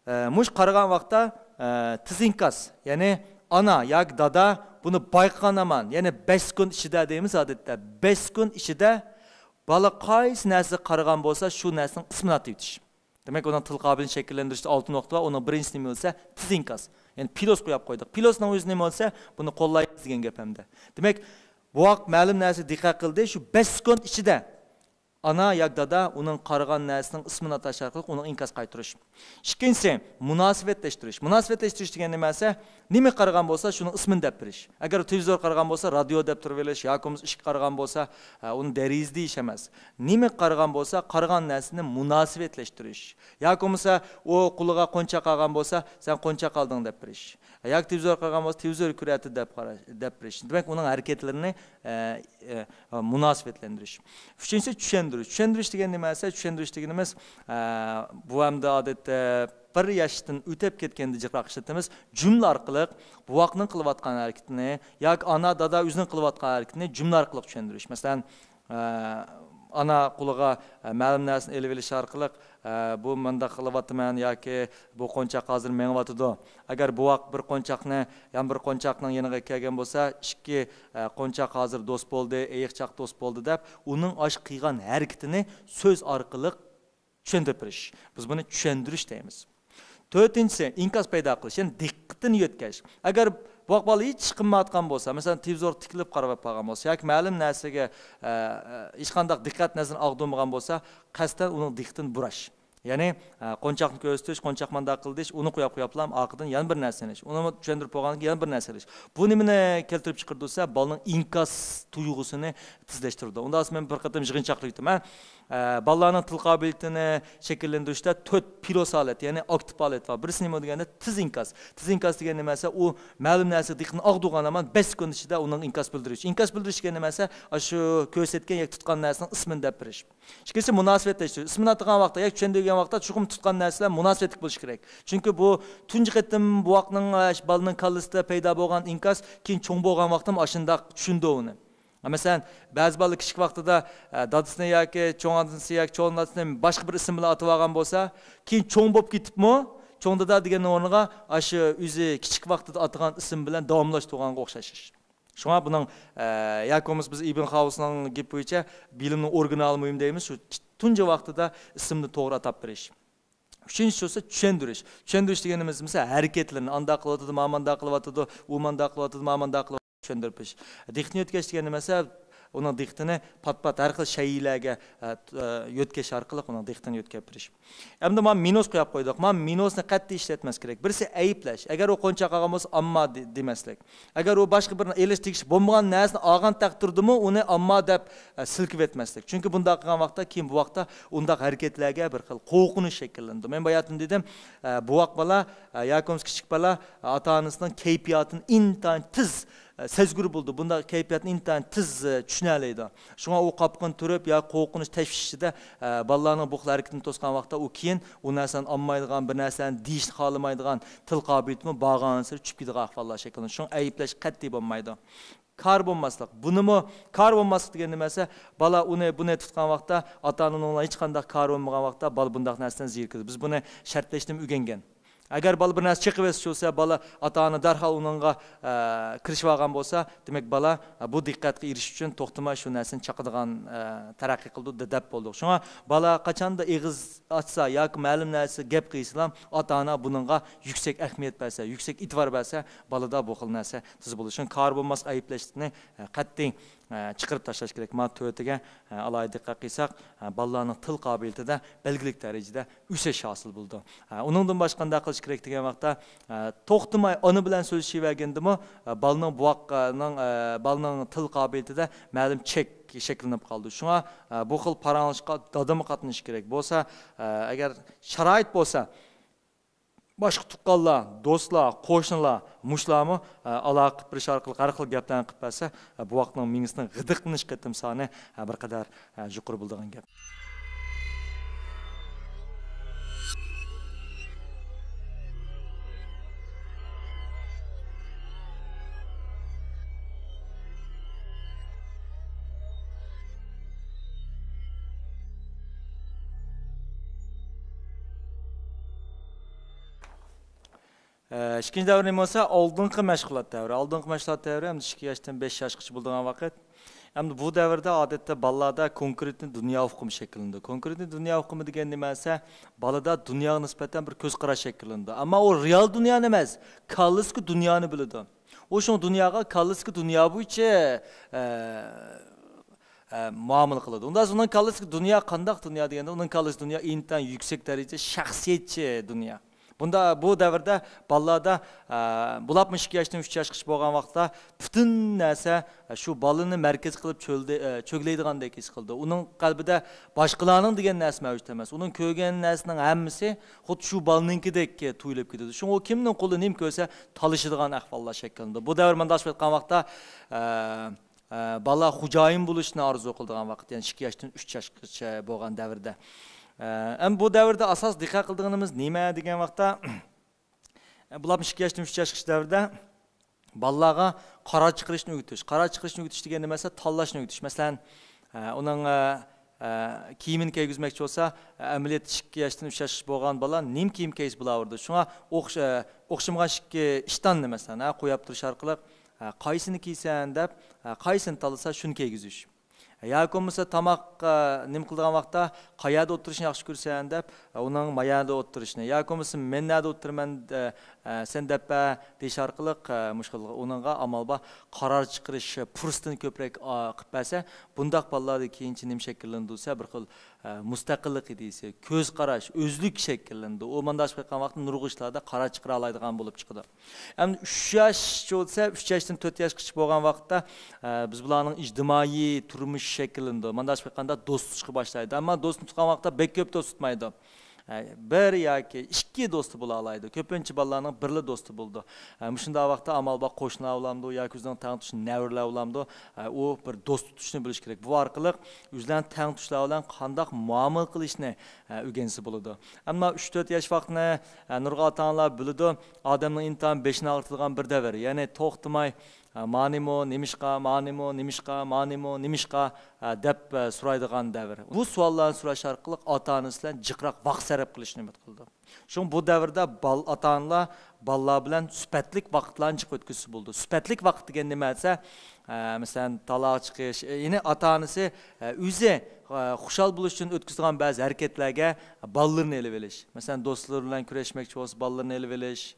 ئە، مۇشۇ قارىغان ۋاقىتتا، ئە، تېز ئىنكاس، يەنى ئانا ياكى دادا بۇنى بايقىغان ھامان، يەنى بەش سېكۇنت ئىچىدە دەيمىز ئادەتتە، بەش سېكۇنت ئىچىدە بالا قايسى نەرسىگە قارىغان بولسا، شۇ نەرسىنىڭ ئىسمىنى ئاتىۋېتىش. دېمەك، ئۇنىڭ تىل قابىلىيىتىنى شەكىللەندۈرۈشتە ئالتە نۇقتا بار. ئۇنىڭ بىرىنچىسى نېمە دېسە، تېز ئىنكاس. يەنى پىلوس قويۇپ قويدۇق. پىلوسنىڭ ئۆزى نېمە دېسە، بۇنى قوللايمىز دېگەن گەپ ھەمدە. دېمەك، بوۋاق مەلۇم نەرسىگە دىققەت قىلدى، شۇ بەش سېكۇنت ئىچىدە ئانا ياكى دادا ئۇنىڭ قارىغان نەرسىنىڭ ئىسمىنى ئاتاش ئارقىلىق ئۇنىڭ ئىنكاس قايتۇرۇش. ئىككىنچىسى، مۇناسىۋەتلەشتۈرۈش. مۇناسىۋەتلەشتۈرۈش دېگەن نېمە دېسە، نېمە قارىغان بولسا، شۇنىڭ ئىسمىنى دەپ بېرىش. ئەگەر تېلېۋىزور قارىغان بولسا، رادىيو دەپ تۇرۇۋېلىش، ياكى بولمىسا ئىشىككە قارىغان بولسا، ئە، ئۇنى دېرىزە دېيىش ئەمەس. نېمە قارىغان بولسا، قارىغان نەرسىنى مۇناسىۋەتلەشتۈرۈش. ياكى بولمىسا ئۇ قولىغا قونچاق ئالغان بولسا، سەن قونچاق ئالدىڭ دەپ بېرىش. ياكى تېلېۋىزور قارىغان بولسا، تېلېۋىزور كۆرەتتى دەپ قارا-، دەپ بېرىش. دېمەك، ئۇنىڭ ھەرىكەتلىرىنى، ئە، ئە، مۇناسىۋەتلەندۈرۈش. ئۈچىنچىسى، چۈشەندۈرۈش. چۈشەندۈرۈش دېگەن نېمە دېسە، چۈشەندۈرۈش دېگىنىمىز، ئە، بۇ ئەمدى ئادەتتە بىر ياشتىن ئۆتۈپ كەتكەندە جىقراق ئىشلىتىمىز. جۈملە ئارقىلىق بوۋاقنىڭ قىلىۋاتقان ھەرىكىتىنى ياكى ئانا، دادا ئۆزىنىڭ قىلىۋاتقان ھەرىكىتىنى جۈملە ئارقىلىق چۈشەندۈرۈش. مەسىلەن، ئە، ئانا قولىغا، ئە، مەلۇم نەرسىنى ئېلىۋېلىش ئارقىلىق، ئە، بۇ مۇنداق قىلىۋاتىمەن ياكى بۇ قونچاق ھازىر مېڭىۋاتىدۇ. ئەگەر بوۋاق بىر قونچاقنى، يەنە بىر قونچاقنىڭ يېنىغا كەلگەن بولسا، ئىككى، ئە، قونچاق ھازىر دوست بولدى، ئېيىقچاق دوست بولدى دەپ، ئۇنىڭ ئاشۇ قىلغان ھەرىكىتىنى سۆز ئارقىلىق چۈشەندۈرۈپ بېرىش. بىز بۇنى چۈشەندۈرۈش دەيمىز. تۆتىنچىسى، ئىنكاس پەيدا قىلىش، يەنى دىققىتىنى يۆتكەش. ئەگەر بوۋاق بالا ھېچ قىلمايۋاتقان بولسا، مەسىلەن، تېلېۋىزورغا تىكىلىپ قاراپ قالغان بولسا ياكى مەلۇم نەرسىگە، ئە، ئە، ھېچقانداق دىققەت نەزىرىنى ئاغدۇرمىغان بولسا، قەستەن ئۇنىڭ دىققىتىنى بۇراش. يەنى، ئە، قونچاقنى كۆرسىتىش، قونچاق مانداق قىلىش، ئۇنى قوياپ، قوياپلا ئارقىدىن يەنە بىر نەرسىنى ئېلىش. ئۇنى چۈشەندۈرۈپ بولغاندىن كېيىن يەنە بىر نەرسە ئېلىش. بۇ نېمىنى كەلتۈرۈپ چىقىرىدۇ دېسە، بالىنىڭ ئىنكاس تۇيغۇسىنى تېزلەشتۈرىدۇ. ئۇنداق مەن بىر قېتىم يىغىنچاقلىق ئۆتتۈم. ھە، ئە، بالىلارنىڭ تىل قابىلىيىتىنى شەكىللەندۈرۈشتە تۆت پىلوس ھالەت، يەنى ئاكتىپ ھالەت بار. بىرسى نېمە دېگەندە، تېز ئىنكاس. تېز ئىنكاس دېگەن نېمە دېسە، ئۇ مەلۇم نەرسىگە دىققىتىنى ئاغدۇرغان ھامان بەش سېكۇنت ئىچىدە ئۇنىڭ ئىنكاس بىلدۈرۈش. ئىنكاس بىلدۈرۈش دېگەن نېمە دېسە، ئاشۇ كۆرسەتكەن ياكى تۇتقان نەرسىنىڭ ئىسمىنى دەپ بېرىش. ئىككىنچىسى مۇناسىۋەتلەشتۈرۈش. ئىسمىنى ئاتىغان ۋاقىتتا ياكى چۈشەندۈرگەن ۋاقىتتا چوقۇم تۇتقان نەرسىلەر مۇناسىۋەتلىك بولۇشى كېرەك. چۈنكى بۇ تۇنجى قېتىم بوۋاقنىڭ، ئە، بالىنىڭ كاللىسىدا پەيدا بولغان ئىنكاس كېيىن چوڭ بولغان ۋاقىتتا ئاشۇنداق چۈشىنىدۇ ئۇنى. مەسىلەن، بەزى بالىلار كىچىك ۋاقتىدا، ئە، دادىسىنى ياكى چوڭ ئانىسى ياكى چوڭ دادىسىنى باشقا بىر ئىسىم بىلەن ئاتىۋالغان بولسا، كېيىن چوڭ بولۇپ كېتىپمۇ، چوڭ دادا دېگەننىڭ ئورنىغا ئاشۇ ئۆزى كىچىك ۋاقتىدا ئاتىغان ئىسىم بىلەن داۋاملاشتۇرغانغا ئوخشاش ئىش. شۇڭا بۇنىڭ، ئە، ياكى بولمىسا بىز ئىبن خاۋۇسنىڭ گېپى بويىچە بىلىمنىڭ ئورىگىنالى مۇھىم دەيمىز، شۇ تۇنجى ۋاقتىدا ئىسىمنى توغرا ئاتاپ بېرىش. ئۈچىنچىسى بولسا چۈشەندۈرۈش. چۈشەندۈرۈش دېگىنىمىز، مىسال، ھەرىكەتلىرىنى ئانداق قىلىۋاتىدۇ، مانا مانداق قىلىۋاتىدۇ، ئۇ مانداق قىلىۋاتىدۇ، مانا مانداق قىلىۋاتىدۇ، چۈشەندۈرۈپ بېرىش. دىققىتىنى يۆتكەش دېگەن نېمە دېسە، ئۇنىڭ دىققىتىنى پات-پات ھەر خىل شەيئىلەرگە، ئە، ئە، يۆتكەش ئارقىلىق ئۇنىڭ دىققىتىنى يۆتكەپ بېرىش. ئەمدى مانا مىنۇس قويۇپ قويدۇق. مانا مىنۇسنى قەتئىي ئىشلەتمەس كېرەك. بىرسى ئەيىبلەش. ئەگەر ئۇ قونچاق ئالغان بولسا، ئامما دې-، دېمەسلىك. ئەگەر ئۇ باشقا بىر ئېلىش تېگىشلىك بولمىغان نەرسىنى ئالغان تەقدىردىمۇ ئۇنى ئامما دەپ، ئە، سىلكىۋەتمەسلىك. چۈنكى بۇنداق قىلغان ۋاقىتتا كېيىن بۇ ۋاقىتتا ئۇنداق ھەرىكەتلەرگە بىر خىل قورقۇنچ شەكىللىنىدۇ. مەن باياتىن دېدىم، ئە، بوۋاق بالا، ئە، ياكى بولمىسا كىچىك بالا، ئە، ئاتا-ئانىسىنىڭ كەيپىياتىنى ئىنتايىن تېز، ئە، سەزگۈر بولىدۇ. بۇنداق كەيپىياتنى ئىنتايىن تېز، ئە، چۈشىنەلەيدۇ. شۇڭا ئۇ قاپقىنى تۇرۇپ يا قورقۇنچ، تەشۋىش ئىچىدە، ئە، بالىلارنىڭ بۇ خىل ھەرىكىتىنى توسقان ۋاقىتتا ئۇ كېيىن ئۇ نەرسىنى ئالمايدىغان، بىر نەرسىلەرنى دېيىشنى خالىمايدىغان، تىل قابىلىيىتىمۇ بارغانسېرى چۈشۈپ كېتىدىغان ئەھۋاللار شەكىللىنىدۇ. شۇڭا ئەيىبلەش قەتئىي بولمايدۇ. كار بولماسلىق. بۇنىمۇ كار بولماسلىق دېگەن نېمە دېسە، بالا ئۇنى، بۇنى تۇتقان ۋاقىتتا، ئاتا-ئانىنىڭ ھېچقانداق كارى بولمىغان ۋاقىتتا، بالا بۇنداق نەرسىدىن زېرىكىدۇ. بىز بۇنى شەرتلەشنىمۇ ئۆگەنگەن. ئەگەر بالا بىر نەرسە چېقىۋەتسە بولسا، بالا، ئاتا-ئانا دەرھال ئۇنىڭغا، ئە، كىرىشىۋالغان بولسا، دېمەك، بالا، ئە، بۇ دىققەتكە ئېرىشىش ئۈچۈن توختىماي شۇ نەرسىنى چاقىدىغان، ئە، تەرەققىي قىلىدۇ، دە-، دەپ بولدۇق. شۇڭا بالا قاچاندا ئېغىز ئاچسا ياكى مەلۇم نەرسە گەپ قىلسىلا، ئاتا-ئانا بۇنىڭغا يۈكسەك ئەھمىيەت بەرسە، يۈكسەك ئېتىبار بەرسە، بالىدا بۇ خىل نەرسە تېز بولىدۇ. شۇڭا كار بولماسلىق، ئەيىبلەشلىكنى، ئە، قەتئىي، ئە، چىقىرىپ تاشلاش كېرەك. مانا تۆتىگە، ئە، ئالاھىدە دىققەت قىلساق، ئە، بالىلارنىڭ تىل قابىلىيىتىدە بەلگىلىك دەرىجىدە ئۆسۈش ھاسىل بولىدۇ. ئە، ئۇنىڭدىن باشقا قانداق قىلىش كېرەك دېگەن ۋاقىتتا، ئە، توختىماي ئانا بىلەن سۆزلىشىۋەرگەندىمۇ، ئە، بالىنىڭ بوۋاقنىڭ، ئە، بالىنىڭ تىل قابىلىيىتىدە مەلۇم چەك شەكىللىنىپ قالىدۇ. شۇڭا، ئە، بۇ خىل پاراڭلىشىشقا دادىمۇ قاتنىشىشى كېرەك. بولسا، ئە، ئەگەر شارائىت بولسا، باشقا تۇغقانلار، دوستلار، قوشنىلار، مۇشۇلارمۇ، ئە، ئالاقە قىلىپ بېرىش ئارقىلىق ھەر خىل گەپلەرنى قىلىپ بەرسە، ئە، بوۋاقنىڭ مېڭىسىنىڭ غىدىقلىنىش قېتىم سانى، ئە، بىر قەدەر، ئە، يۇقىرى بولىدىغان گەپ. ئىككىنچى دەۋر نېمە بولسا، ئالدىنقى مەشغۇلات دەۋرى. ئالدىنقى مەشغۇلات دەۋرى ئەمدى ئىككى ياشتىن بەش ياشقىچە بولىدىغان ۋاقىت. ئەمدى بۇ دەۋردە ئادەتتە بالىلاردا كونكرېتنىي دۇنيا ئۇقۇمى شەكىللىنىدۇ. كونكرېتنىي دۇنيا ئۇقۇمى دېگەن نېمە دېسە، بالىدا دۇنياغا نىسبەتەن بىر كۆز قاراش شەكىللىنىدۇ. ئەمما ئۇ رېئال دۇنيانى ئەمەس، كاللىسىدىكى دۇنيانى بىلىدۇ. ئۇ شۇڭا دۇنياغا كاللىسىدىكى دۇنيا بويىچە، ئە، ئە، مۇئامىلە قىلىدۇ. ئۇندا ئۇنىڭ كاللىسىدىكى دۇنيا قانداق دۇنيا دېگەندە، ئۇنىڭ كاللىسىدىكى دۇنيا ئىنتايىن يۈكسەك دەرىجىدە شەخسىيەتچى دۇنيا. بۇندا، بۇ دەۋردە بالىلاردا، ئە، بولۇپمۇ ئىككى ياشتىن ئۈچ ياشقىچە بولغان ۋاقىتتا پۈتۈن نەرسە، ئە، شۇ بالىنى مەركەز قىلىپ چۆلدە-، ئە، چۆگىلەيدىغاندەك ھېس قىلىدۇ. ئۇنىڭ قەلبىدە باشقىلارنىڭ دېگەن نەرسە مەۋجۇت ئەمەس. ئۇنىڭ كۆرگەن نەرسىنىڭ ھەممىسى خۇددى شۇ بالىنىڭكىدەك تۇيۇلۇپ كېتىدۇ. شۇڭا ئۇ كىمنىڭ قولىدا نېمە كۆرسە، تالىشىدىغان ئەھۋاللار شەكىللىنىدۇ. بۇ دەۋر مانداق ئېيتقان ۋاقىتتا، ئە، ئە، بالا خوجايىن بولۇشنى ئارزۇ قىلىدىغان ۋاقىت، يەنى ئىككى ياشتىن ئۈچ ياشقىچە بولغان دەۋردە. ئە، ئەمما بۇ دەۋردە ئاساس دىققەت قىلىدىغىنىمىز نېمە دېگەن ۋاقىتتا، بۇلار ئىككى ياشتىن ئۈچ ياشقىچە دەۋردە بالىلارغا قارار چىقىرىشنى ئۆگىتىش. قارار چىقىرىشنى ئۆگىتىش دېگەن نېمە دېسە، تاللاشنى ئۆگىتىش. مەسىلەن، ئە، ئۇنىڭ، ئە، ئە، كىيىمىنى كىيگۈزمەكچى بولسا، ئەمەلىيەتتە ئىككى ياشتىن ئۈچ ياشقىچە بولغان بالا نېمە كىيىم كىيسە بولاۋېرىدۇ. شۇڭا ئوخش-، ئە، ئوخشىمىغان ئىككى ئىشتاننى، مەسىلەن، ھە، قويۇپ تۇرۇش ئارقىلىق، ھە، قايسىنى كىيسەن دەپ، ھە، قايسىنى تاللىسا، شۇنى كىيگۈزۈش. ياكى بولمىسا تاماق، ئە، نېمە قىلىدىغان ۋاقىتتا، قەيەردە ئولتۇرۇشنى ياخشى كۆرىسەن دەپ، ئە، ئۇنىڭ ما يەردە ئولتۇرۇشنى، ياكى بولمىسا مەن نەدە ئولتۇرىمەن، ئە، ئە، سەن دەپ بەر دېيىش ئارقىلىق، ئە، مۇشۇ خىل ئۇنىڭغا ئامال بار قارار چىقىرىش پۇرسىتىنى كۆپرەك، ئا، قىلىپ بەرسە، بۇنداق بالىلاردا كېيىنچە نېمە شەكىللىنىدۇ دېسە، بىر خىل، ئە، مۇستەقىللىق ئىدىيىسى، كۆز قاراش، ئۆزلۈك شەكىللىنىدۇ. ئۇ مانداق قىلغان ۋاقىتتا نۇرغۇن ئىشلاردا قارار چىقىرالايدىغان بولۇپ چىقىدۇ. ئەمدى ئۈچ ياش دېسە، ئۈچ ياشتىن تۆت ياشقىچە بولغان ۋاقىتتا، ئە، بىز بۇلارنىڭ ئىجتىمائىي تۇرمۇشى شەكىللىنىدۇ. مانداق قىلغاندا دوست تۇتۇشقا باشلايدۇ. ئەمما دوستنى تۇتقان ۋاقىتتا بەك كۆپ دوست تۇتمايدۇ. ئە، بىر ياكى ئىككى دوستى بولالايدۇ. كۆپىنچە بالىلارنىڭ بىرلا دوستى بولىدۇ. ئە، مۇشۇنداق ۋاقىتتا ئامال بار قوشنىلار بولامدۇ ياكى ئۆزىنىڭ تەڭتۇش نەۋرىلەر بولامدۇ، ئە، ئۇ بىر دوست تۇتۇشنى بىلىشى كېرەك. بۇ ئارقىلىق ئۆزلەرنىڭ تەڭتۇشلار بىلەن قانداق مۇئامىلە قىلىشنى، ئە، ئۆگەنسە بولىدۇ. ئەمما ئۈچ تۆت ياش ۋاقتىنى، ئە، نۇرغۇن ئاتا-ئانىلار بىلىدۇ، ئادەمنىڭ ئىنتايىن بېشىنى ئاغرىتىدىغان بىر دەۋر. يەنى توختىماي، ئە، مانىمۇ، نېمىشقا، مانىمۇ، نېمىشقا، مانىمۇ، نېمىشقا، ئە، دەپ، ئە، سورايدىغان دەۋر. بۇ سوئاللارنى سوراش ئارقىلىق ئاتا-ئانىسى بىلەن جىقراق ۋاقىت سەرپ قىلىشنى ئۈمىد قىلىدۇ. شۇڭا بۇ دەۋردە بال-، ئاتا-ئانىلار بالىلار بىلەن سۈپەتلىك ۋاقىتلارنى جىق ئۆتكۈزسە بولىدۇ. سۈپەتلىك ۋاقىت دېگەن نېمە دېسە، ئە، مەسىلەن، تالاغا چىقىش، ئە، يەنى ئاتا-ئانىسى، ئە، ئۆزى، ئە، خۇشال بولۇش ئۈچۈن ئۆتكۈزىدىغان بەزى ھەرىكەتلەرگە بالىلىرىنى ئېلىۋېلىش. مەسىلەن، دوستلىرى بىلەن كۈرەشمەكچى بولسا، بالىلىرىنى ئېلىۋېلىش.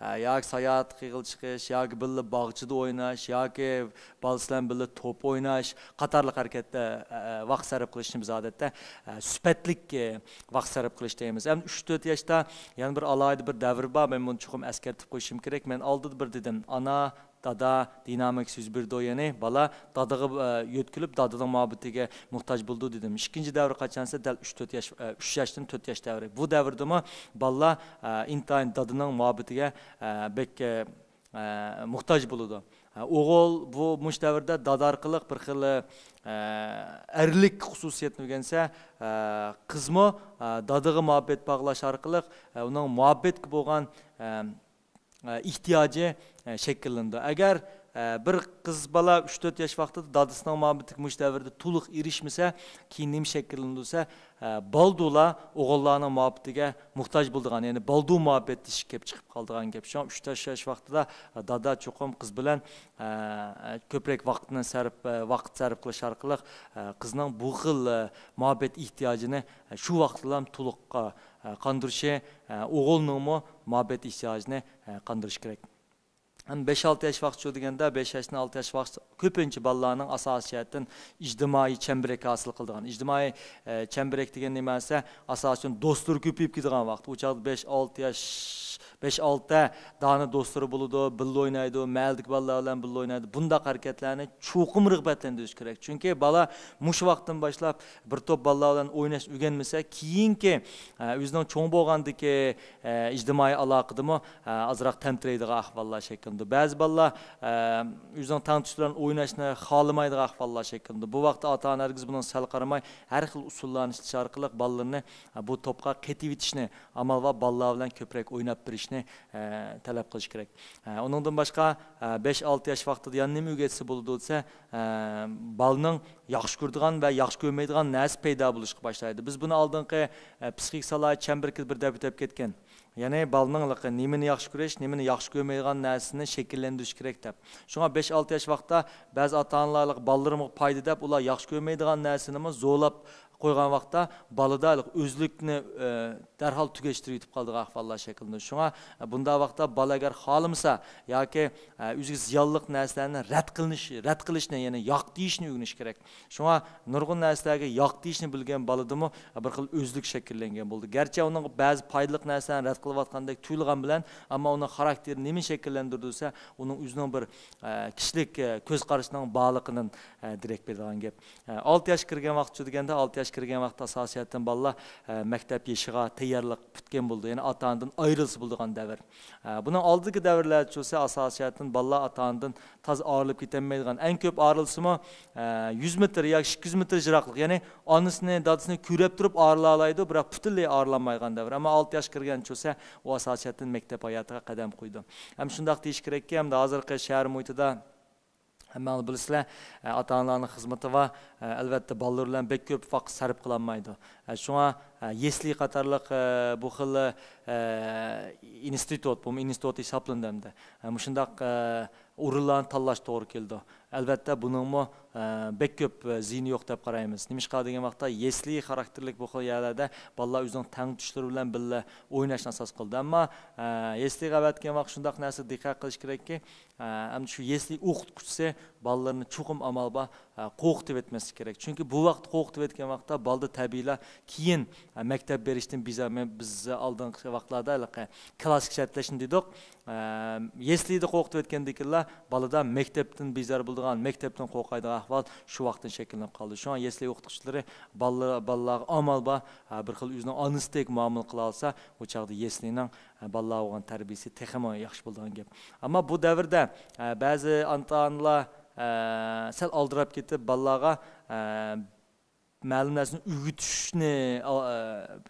ئە، ياكى ساياھەتكە چىقىش، ياكى بىللە باغچىدا ئويناش، ياكى بالىسى بىلەن بىللە توپ ئويناش قاتارلىق ھەرىكەتتە، ئە، ۋاقىت سەرپ قىلىشنى بىز ئادەتتە، ئە، سۈپەتلىك، ئە، ۋاقىت سەرپ قىلىش دەيمىز. ئەمدى ئۈچ تۆت ياشتا يەنە بىر ئالاھىدە بىر دەۋر بار، مەن بۇنى چوقۇم ئەسكەرتىپ قويۇشۇم كېرەك. مەن ئالدىدا بىر دېدىم، ئانا، دادا دىنامىك سۆز بېرىدۇ، يەنى بالا دادىغا، ئە، يۆتكىلىپ، دادىنىڭ مۇھەببىتىگە موھتاج بولىدۇ دېدىم. ئىككىنچى دەۋر قاچان دېسە، دەل ئۈچ تۆت ياش، ئە، ئۈچ ياشتىن تۆت ياش دەۋرى. بۇ دەۋردىمۇ بالىلار، ئە، ئىنتايىن دادىنىڭ مۇھەببىتىگە، ئە، بەك، ئە، ئە، موھتاج بولىدۇ. ئە، ئوغۇل بۇ مۇشۇ دەۋردە دادا ئارقىلىق بىر خىل، ئە، ئەرلىك خۇسۇسىيەتنى ئۆگەنسە، ئە، قىزمۇ، ئە، دادىغا مۇھەببەت باغلاش ئارقىلىق، ئە، ئۇنىڭ مۇھەببەتكە بولغان، ئە، ئە، ئېھتىياجى، ئە، شەكىللىنىدۇ. ئەگەر، ئە، بىر قىز بالا ئۈچ تۆت ياش ۋاقتىدا دادىسىنىڭ مۇھەببىتىگە مۇشۇ دەۋردە تولۇق ئېرىشمىسە، كېيىن نېمە شەكىللىنىدۇ دېسە، ئە، بالدۇرلا ئوغۇللارنىڭ مۇھەببىتىگە موھتاج بولىدىغان، يەنى بالدۇر مۇھەببەت دېيىش كېلىپ چىقىپ قالىدىغان گەپ. شۇڭا ئۈچ تۆت ياش ۋاقتىدا، ئە، دادا چوقۇم قىز بىلەن، ئە، كۆپرەك ۋاقىتنى سەرپ، ئە، ۋاقىت سەرپ قىلىش ئارقىلىق، ئە، قىزنىڭ بۇ خىل، ئە، مۇھەببەت ئېھتىياجىنى، ئە، شۇ ۋاقىتتىلا تولۇق، ئە، قاندۇرۇشى، ئە، ئوغۇلنىڭمۇ مۇھەببەت ئېھتىياجىنى، ئە، قاندۇرۇش كېرەك. ئەمدى بەش ئالتە ياش ۋاقتى شۇ دېگەندە، بەش ياشتىن ئالتە ياش ۋاقتى كۆپىنچە بالىلارنىڭ ئاساسىي جەھەتتىن ئىجتىمائىي چەمبىرەك ھاسىل قىلىدىغان. ئىجتىمائىي، ئە، چەمبىرەك دېگەن نېمە دېسە، ئاساسەن دوستلىرى كۆپىيىپ كېتىدىغان ۋاقىت. ئۇ چاغدا بەش ئالتە ياش، بەش ئالتە دانە دوستلىرى بولىدۇ، بىللە ئوينايدۇ، مەھەللىدىكى بالىلار بىلەن بىللە ئوينايدۇ. بۇنداق ھەرىكەتلەرنى چوقۇم رىغبەتلەندۈرۈش كېرەك. چۈنكى بالا مۇشۇ ۋاقىتتىن باشلاپ بىر توپ بالىلار بىلەن ئويناش ئۆگەنمىسە، كېيىنكى، ئە، ئۆزىنىڭ چوڭ بولغاندىكى، ئە، ئىجتىمائىي ئالاقىدىمۇ، ئە، ئازراق تەمتىرەيدىغان ئەھۋاللار شەكىللىنىدۇ. بەزى بالىلار، ئە، ئۆزىنىڭ تەڭتۇشلىرى بىلەن ئويناشنى خالىمايدىغان ئەھۋاللار شەكىللىنىدۇ. بۇ ۋاقىتتا ئاتا-ئانا ھەرگىز بۇنىڭغا سەل قارىماي، ھەر خىل ئۇسۇللارنى ئىشلىتىش ئارقىلىق بالىلىرىنى، ئە، بۇ توپقا قېتىۋېتىشنى، ئامال بار بالىلار بىلەن كۆپرەك ئويناپ بېرىشنى، ئە، تەلەپ قىلىش كېرەك. ئە، ئۇنىڭدىن باشقا، ئە، بەش ئالتە ياش ۋاقتىدا يەنە نېمە ئۆگەتسە بولىدۇ دېسە، ئە، بالىنىڭ ياخشى كۆرىدىغان ۋە ياخشى كۆرمەيدىغان نەرسە پەيدا بولۇشقا باشلايدۇ. بىز بۇنى ئالدىنقى، ئە، پسىخىك سالاھىيەت چەمبىرىكىدە بىر دەپ ئۆتۈپ كەتكەن. يەنى بالىنىڭ نېمىنى ياخشى كۆرۈش، نېمىنى ياخشى كۆرمەيدىغان نەرسىنى شەكىللەندۈرۈش كېرەك دەپ. شۇڭا بەش ئالتە ياش ۋاقىتتا بەزى ئاتا-ئانىلار بالىلىرىمغا پايدا دەپ، ئۇلار ياخشى كۆرمەيدىغان نەرسىنىمۇ زورلاپ قويغان ۋاقىتتا بالىدا ئۆزلۈكنى، ئە، دەرھال تۈگەشتۈرۈۋېتىپ قالىدىغان ئەھۋاللار شەكىللىنىدۇ. شۇڭا، ئە، بۇنداق ۋاقىتتا بالا ئەگەر خالىمىسا ياكى، ئە، ئۆزىگە زىيانلىق نەرسىلەرنى رەت قىلىنىش، رەت قىلىشنى، يەنى ياق دېيىشنى ئۆگىنىش كېرەك. شۇڭا نۇرغۇن نەرسىلەرگە ياق دېيىشنى بىلگەن بالىدىمۇ بىر خىل ئۆزلۈك شەكىللەنگەن بولىدۇ. گەرچە ئۇنىڭغا بەزى پايدىلىق نەرسىلەرنى رەت قىلىۋاتقاندەك تۇيۇلغان بىلەن، ئەمما ئۇنىڭ خاراكتېرىنى نېمە شەكىللەندۈرىدۇ دېسە، ئۇنىڭ ئۆزىنىڭ بىر، ئە، كىشىلىك، ئە، كۆز قارىشىنىڭ بارلىقىدىن، ئە، دېرەك بېرىدىغان گەپ. ئە، ئالتە ياشقا كىرگەن ۋاقىت شۇ دېگەندە، ئالتە ياشقا كىرگەن ۋاقىتتا ئاساسىي جەھەتتىن بالىلار، ئە، مەكتەپ يېشىغا تەييارلىق پۈتكەن بولىدۇ. يەنى ئاتا-ئانىدىن ئايرىلسا بولىدىغان دەۋر. ئە، بۇنىڭ ئالدىدىكى دەۋرلەردە چۈشسە، ئاساسىي جەھەتتىن بالىلار ئاتا-ئانىدىن تازا ئايرىلىپ كېتەلمەيدىغان، ئەڭ كۆپ ئايرىلسىمۇ، ئە، يۈز مېتىر ياكى ئىككى يۈز مېتىر يىراقلىق، يەنى ئانىسىنى، دادىسىنى كۆرۈپ تۇرۇپ ئايرىلالايدۇ، بىراق پۈتۈنلەي ئايرىلالمايدىغان دەۋر. ئەمما ئالتە ياشقا كىرگەن چۈشسە، ئۇ ئاساسىي جەھەتتىن مەكتەپ ھاياتىغا قەدەم قويىدۇ. ھەم شۇنداق دېيىش كېرەككى، ھەمدە ھازىرقى شەھەر مۇھىتىدا ھەممىڭلار بىلىسىلەر، ئە، ئاتا-ئانىلارنىڭ خىزمىتى بار. ئە، ئەلۋەتتە، بالىلىرى بىلەن بەك كۆپ ۋاقىت سەرپ قىلالمايدۇ. ئە، شۇڭا، ئە، يەسلى قاتارلىق، ئە، بۇ خىل، ئە، ئىنستىتۇت، بۇمۇ ئىنستىتۇت ھېسابلىنىدۇ ئەمدى. ئە، مۇشۇنداق، ئە، ئورۇنلارنى تاللاش توغرا كېلىدۇ. ئەلۋەتتە، بۇنىڭمۇ، ئە، بەك كۆپ، ئە، زىيىنى يوق دەپ قارايمىز. نېمىشقا دېگەن ۋاقىتتا، يەسلى خاراكتېرلىك بۇ خىل يەرلەردە بالىلار ئۆزىنىڭ تەڭتۇشلىرى بىلەن بىللە ئويناشنى ئاساس قىلىدۇ. ئەمما، ئە، يەسلىگە ئەۋەتكەن ۋاقىت شۇنداق نەرسىگە دىققەت قىلىش كېرەككى، ئە، ئەمدى شۇ يەسلى ئوقۇتقۇچىسى بالىلىرىنى چوقۇم ئامال بار، ئە، قورقۇتۇۋەتمەسلىك كېرەك. چۈنكى بۇ ۋاقىت قورقۇتۇۋەتكەن ۋاقىتتا بالىدا تەبىئىيلا كېيىن، ئە، مەكتەپ بېرىشتىن بىزار، مەن، بىز ئالدىنقى ۋاقىتلاردا ھېلىقى كلاسسىك شەرتلەشنى دېدۇق. ئە، يەسلىدە قورقۇتۇۋەتكەندىكىنلا بالىدا مەكتەپتىن بىزار بولىدىغان، مەكتەپتىن قورقايدىغان ئەھۋال شۇ ۋاقىتتىن شەكىللىنىپ قالدى. شۇڭا يەسلى ئوقۇتقۇچىلىرى بالىلار، بالىلارغا ئامال بار، ئە، بىر خىل ئۆزىنىڭ ئانىسىدەك مۇئامىلە قىلالىسا، ئۇ چاغدا يەسلىنىڭ، ئە، بالىلارغا بولغان تەربىيىسى تېخىمۇ ياخشى بولىدىغان گەپ. ئەمما بۇ دەۋردە، ئە، بەزى ئاتا-ئانىلار، ئە، سەل ئالدىراپ كېتىپ، بالىلارغا، ئە، مەلۇم نەرسىنى ئۆگىتىشنى، ئا،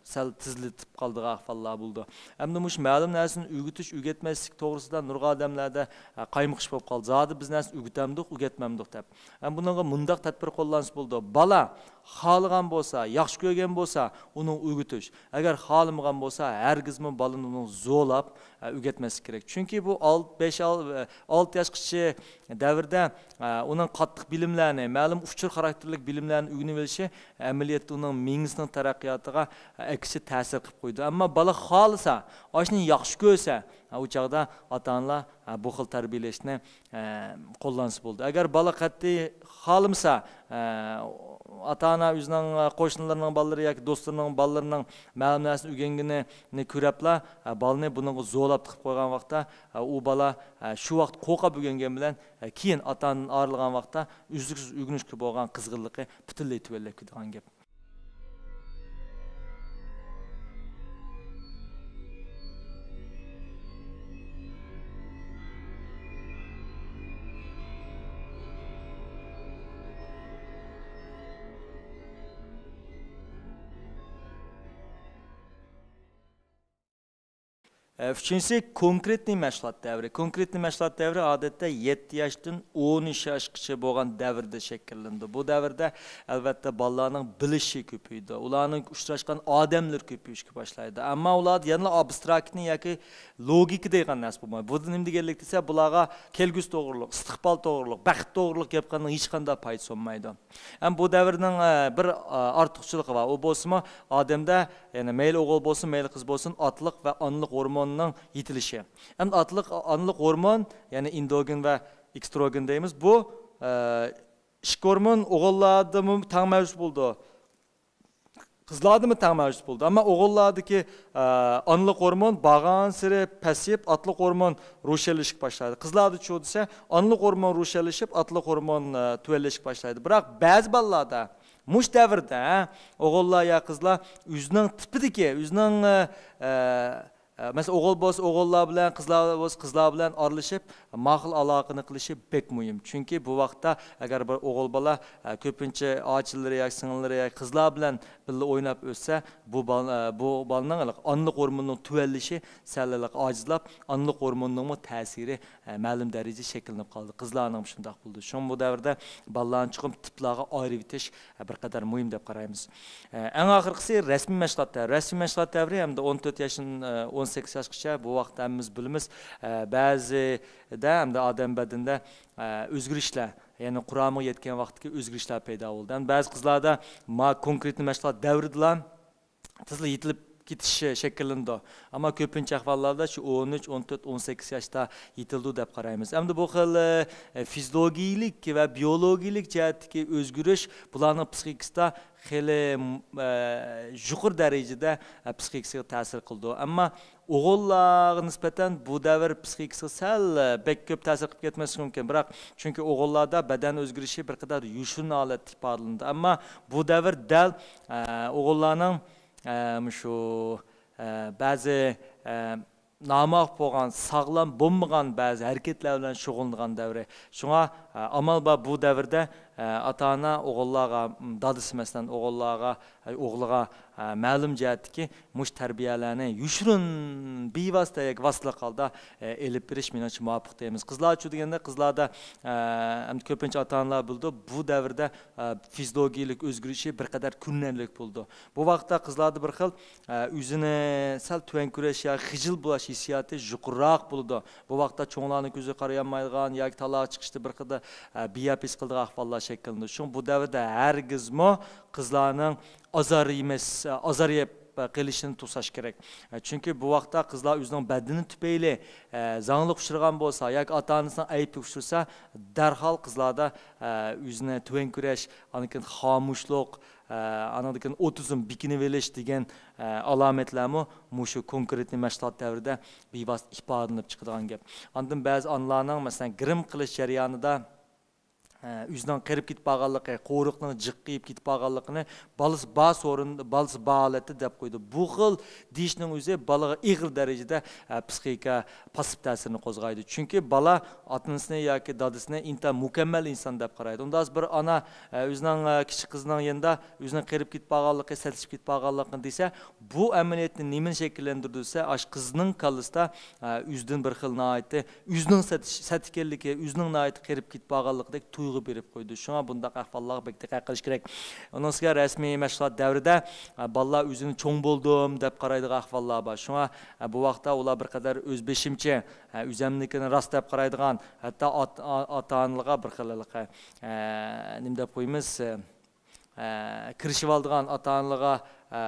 سەل تېزلىتىپ قالىدىغان ئەھۋاللار بولىدۇ. ئەمدى مۇشۇ مەلۇم نەرسىنى ئۆگىتىش، ئۆگەتمەسلىك توغرىسىدا نۇرغۇن ئادەملەردە، ئا، قايمۇقۇش بولۇپ قالدى. زادى بىز نەرسىنى ئۆگىتەمدۇق، ئۆگەتمەمدۇق دەپ. ئەمما بۇنىڭغا مۇنداق تەدبىر قوللانسا بولىدۇ. بالا خالىغان بولسا، ياخشى كۆرگەن بولسا، ئۇنىڭ ئۆگىتىش. ئەگەر خالىمىغان بولسا، ھەرگىزمۇ بالىنى ئۇنىڭ زورلاپ، ئە، ئۆگەتمەسلىك كېرەك. چۈنكى بۇ ئالت-، بەش، ئال-، ئە، ئالتە ياشقىچە دەۋردە، ئە، ئۇنىڭ قاتتىق بىلىملەرنى، مەلۇم ئۇچۇر خاراكتېرلىك بىلىملەرنى ئۆگىنىۋېلىشى ئەمەلىيەتتە ئۇنىڭ مېڭىسىنىڭ تەرەققىياتىغا، ئە، ئەكسىچە تەسىر قىلىپ قويىدۇ. ئەمما بالا خالىسا، ئاشۇنى ياخشى كۆرسە، ئە، ئۇ چاغدا ئاتا-ئانىلار، ئە، بۇ خىل تەربىيەلەشنى، ئە، قوللانسا بولىدۇ. ئەگەر بالا قەتئىي خالىمىسا، ئە، ئاتا-ئانا ئۆزىنىڭ، ئە، قوشنىلىرىنىڭ بالىلىرى ياكى دوستلىرىنىڭ بالىلىرىنىڭ مەلۇم نەرسىنى ئۆگەنگىنىنى كۆرەپلا، ئە، بالىنى بۇنىڭغا زورلاپ تىقىپ قويغان ۋاقىتتا، ئە، ئۇ بالا، ئە، شۇ ۋاقىت قورقۇپ ئۆگەنگەن بىلەن، ئە، كېيىن ئاتا-ئانىدىن ئايرىلغان ۋاقىتتا ئۈزلۈكسىز ئۆگىنىشكە بولغان قىزغىنلىقى پۈتۈنلەي تۆۋەنلەپ كېتىدىغان گەپ. ئە، ئۈچىنچىسى، كونكرېتنىي مەشغۇلات دەۋرى. كونكرېتنىي مەشغۇلات دەۋرى، ئادەتتە، يەتتە ياشتىن ئون ئۈچ ياشقىچە بولغان دەۋردە شەكىللىنىدۇ. بۇ دەۋردە، ئەلۋەتتە، بالىلارنىڭ بىلىشى كۆپىيىدۇ. ئۇلارنىڭ ئۇچراشقان ئادەملىرى كۆپىيىشكە باشلايدۇ. ئەمما ئۇلاردا يەنىلا ئابستراكتنى ياكى لوگىكا دەيدىغان نەرسە بولمايدۇ. بۇ نېمە دېگەنلىك دېسە، بۇلارغا كەلگۈسى توغرۇلۇق، ئىستىقبال توغرۇلۇق، بەخت توغرۇلۇق گەپ قىلغاننىڭ ھېچقانداق پايدىسى بولمايدۇ. ھەم بۇ دەۋرنىڭ، ئە، بىر، ئە، ئارتۇقچىلىقى بار. ئۇ بولسىمۇ، ئادەمدە، يەنى مەيلى ئوغۇل بولسۇن، مەيلى قىز بولسۇن، ئاتىلىق ۋە ئانىلىق ھورمونىنىڭ يېتىلىشى. ئەمدى ئاتىلىق، ئانىلىق ھورمون، يەنى ئېندوگېن ۋە ئېكستروگېن دەيمىز. بۇ، ئە، ئىككى ھورمون ئوغۇللاردىمۇ تەڭ مەۋجۇت بولىدۇ، قىزلاردىمۇ تەڭ مەۋجۇت بولىدۇ. ئەمما ئوغۇللاردىكى، ئە، ئانىلىق ھورمون بارغانسېرى پەسىيىپ، ئاتىلىق ھورمون روشەنلىشىشكە باشلايدۇ. قىزلاردا چۇ دېسە، ئانىلىق ھورمون روشەنلىشىپ، ئاتىلىق ھورمون، ئە، تۆۋەنلەشكە باشلايدۇ. بىراق بەزى بالىلاردا مۇشۇ دەۋردە، ھە، ئوغۇللار يا قىزلار ئۆزىنىڭ تىپىدىكى، ئۆزىنىڭ، ئە، ئە، ئە، مەسىلەن، ئوغۇل بولسا ئوغۇللار بىلەن، قىزلار بولسا قىزلار بىلەن ئارىلىشىپ، ماقۇل ئالاقىنى قىلىشى بەك مۇھىم. چۈنكى بۇ ۋاقىتتا ئەگەر بىر ئوغۇل بالا، ئە، كۆپىنچە ئاچىلىرى ياكى سىڭىللىرى ياكى قىزلار بىلەن بىللە ئويناپ ئۆتسە، بۇ بال-، ئە، بۇ بالىنىڭ ئانىلىق ھورمونىنىڭ تۆۋەنلىشى سەل ئاجىزلاپ، ئانىلىق ھورموننىڭمۇ تەسىرى، ئە، مەلۇم دەرىجىدە شەكىللىنىپ قالىدۇ. قىزلارنىڭ شۇنداق بولىدۇ. شۇڭا بۇ دەۋردە بالىلارنى چوقۇم تىپلارغا ئايرىۋېتىش، ئە، بىر قەدەر مۇھىم دەپ قارايمىز. ئە، ئەڭ ئاخىرقىسى رەسمىي مەشغۇلات دەۋرى. رەسمىي مەشغۇلات دەۋرى ھەمدە ئون تۆت ياشتىن، ئە، ئون سەككىز ياشقىچە، بۇ ۋاقىتتا ھەممىمىز بىلىمىز، ئە، بەزىدە ھەمدە ئادەم بەدىنىدە، ئە، ئۆزگىرىشلەر، يەنى قۇرامىغا يەتكەن ۋاقىتتىكى ئۆزگىرىشلەر پەيدا بولىدۇ. ھەم بەزى قىزلاردا ما كونكرېتنىي مەشغۇلات دەۋرىدىلا تېزلا يېتىلىپ كېتىش شەكىللىنىدۇ. ئەمما كۆپىنچە ئەھۋاللاردا شۇ ئون ئۈچ، ئون تۆت، ئون سەككىز ياشتا يېتىلىدۇ دەپ قارايمىز. ئەمدى بۇ خىل، ئە، فىزىولوگىيىلىك ۋە بىيولوگىيىلىك جەھەتتىكى ئۆزگىرىش بۇلارنىڭ پسىخىكىسىدا خېلى، ئە، يۇقىرى دەرىجىدە، ئە، پسىخىكىسىغا تەسىر قىلىدۇ. ئەمما ئوغۇللارغا نىسبەتەن بۇ دەۋر پسىخىكىسىغا سەل، ئە، بەك كۆپ تەسىر قىلىپ كەتمەسلىكى مۇمكىن. بىراق، چۈنكى ئوغۇللاردا بەدەن ئۆزگىرىشى بىر قەدەر يوشۇرۇن ھالەتتە ئىپادىلىنىدۇ. ئەمما بۇ دەۋر دەل، ئە، ئوغۇللارنىڭ، ئە، مۇشۇ، ئە، بەزى، ئە، ناماق بولغان، ساغلام بولمىغان بەزى ھەرىكەتلەر بىلەن شۇغۇللىنىدىغان دەۋرى. شۇڭا، ئە، ئامال بار بۇ دەۋردە، ئە، ئاتا-ئانا ئوغۇللارغا، م، دادىسى مەسىلەن ئوغۇللارغا، ئە، ئوغلىغا، ئە، مەلۇم جەھەتتىكى مۇشۇ تەربىيەلەرنى يوشۇرۇن، بىۋاسىتە ياكى ۋاسىتىلىك ھالدا، ئە، ئېلىپ بېرىش مېنىڭچە مۇۋاپىق دەيمىز. قىزلارچۇ دېگەندە، قىزلاردا، ئە، ئەمدى كۆپىنچە ئاتا-ئانىلار بىلىدۇ، بۇ دەۋردە، ئە، فىزىولوگىيىلىك ئۆزگىرىشى بىر قەدەر كۆرۈنەرلىك بولىدۇ. بۇ ۋاقىتتا قىزلاردا بىر خىل، ئە، ئۆزىنى سەل تۆۋەن كۆرۈش يا خىجىل بولۇش ھېسسىياتى يۇقىرىراق بولىدۇ. بۇ ۋاقىتتا چوڭلارنىڭ كۆزىگە قارىيالمايدىغان ياكى تالاغا چىقىشتا بىر قەدەر، ئە، بىھەپ ھېس قىلىدىغان ئەھۋاللار شەكىللىنىدۇ. شۇڭا بۇ دەۋردە ھەرگىزمۇ قىزلارنىڭ ئازار يېمەس، ئازار يەپ قېلىشىنى توساش كېرەك. چۈنكى بۇ ۋاقىتتا قىزلار ئۆزىنىڭ بەدىنى تۈپەيلى، ئە، زاڭلىققا ئۇچرىغان بولسا ياكى ئاتا-ئانىسىنىڭ ئەيىبىگە ئۇچرىسا، دەرھال قىزلاردا، ئە، ئۆزىنى تۆۋەن كۆرۈش، ئاندىن كېيىن خامۇشلۇق، ئە، ئاندىن كېيىن ئوتىزم بېكىنىۋېلىش دېگەن، ئە، ئالامەتلەرمۇ مۇشۇ كونكرېتنىي مەشغۇلات دەۋرىدە بىۋاسىتە ئىپادىلىنىپ چىقىدىغان گەپ. ئاندىن بەزى ئانىلارنىڭ، مەسىلەن، گىرىم قىلىش جەريانىدا، ئە، ئۆزىنىڭ قېرىپ كېتىپ قالغانلىقى، قورۇقنىڭ جىق قېيىپ كېتىپ قالغانلىقىنى بالىسى بار سورۇن-، بالىسى بار ھالەتتە دەپ قويىدۇ. بۇ خىل دېيىشنىڭ ئۆزى بالىغا ئېغىر دەرىجىدە، ئە، پسىخىكا پاسسىپ تەسىرىنى قوزغايدۇ. چۈنكى بالا ئاتا-ئانىسىنى ياكى دادىسىنى ئىنتايىن مۇكەممەل ئىنسان دەپ قارايدۇ. ئۇنداق بىر ئانا، ئە، ئۆزىنىڭ، ئە، كىچىك قىزىنىڭ يېنىدا ئۆزىنىڭ قېرىپ كېتىپ قالغانلىقى، سەتلىشىپ كېتىپ قالغانلىقىنى دېسە، بۇ ئەمەلىيەتتە نېمىنى شەكىللەندۈرىدۇ دېسە، ئاشۇ قىزنىڭ كاللىسىدا، ئە، ئۆزىدىن بىر خىل ناھايىتى ئۆزىنىڭ سەت-، سەت ئىكەنلىكى، ئۆزىنىڭ ناھايىتى قېرىپ كېتىپ بارغانلىقىدەك تۇيغۇ بېرىپ قويىدۇ. شۇڭا بۇنداق ئەھۋاللارغا بەك دىققەت قىلىش كېرەك. ئۇنىڭ ئۈستىگە رەسمىي مەشغۇلات دەۋرىدە، ئە، بالىلار ئۆزىنى چوڭ بولدۇم دەپ قارايدىغان ئەھۋاللار بار. شۇڭا، ئە، بۇ ۋاقىتتا ئۇلار بىر قەدەر ئۆز بېشىمچە، ئە، ئۆزەمنىڭكىنى راست دەپ قارايدىغان، ھەتتا ئات-، ئا-، ئاتا-ئانىلارغا بىر خىل ھېلىقى، ئە، نېمە دەپ قويىمىز، ئە، ئە، كىرىشىپ ئالىدىغان ئاتا-ئانىلىرىغا، ئە،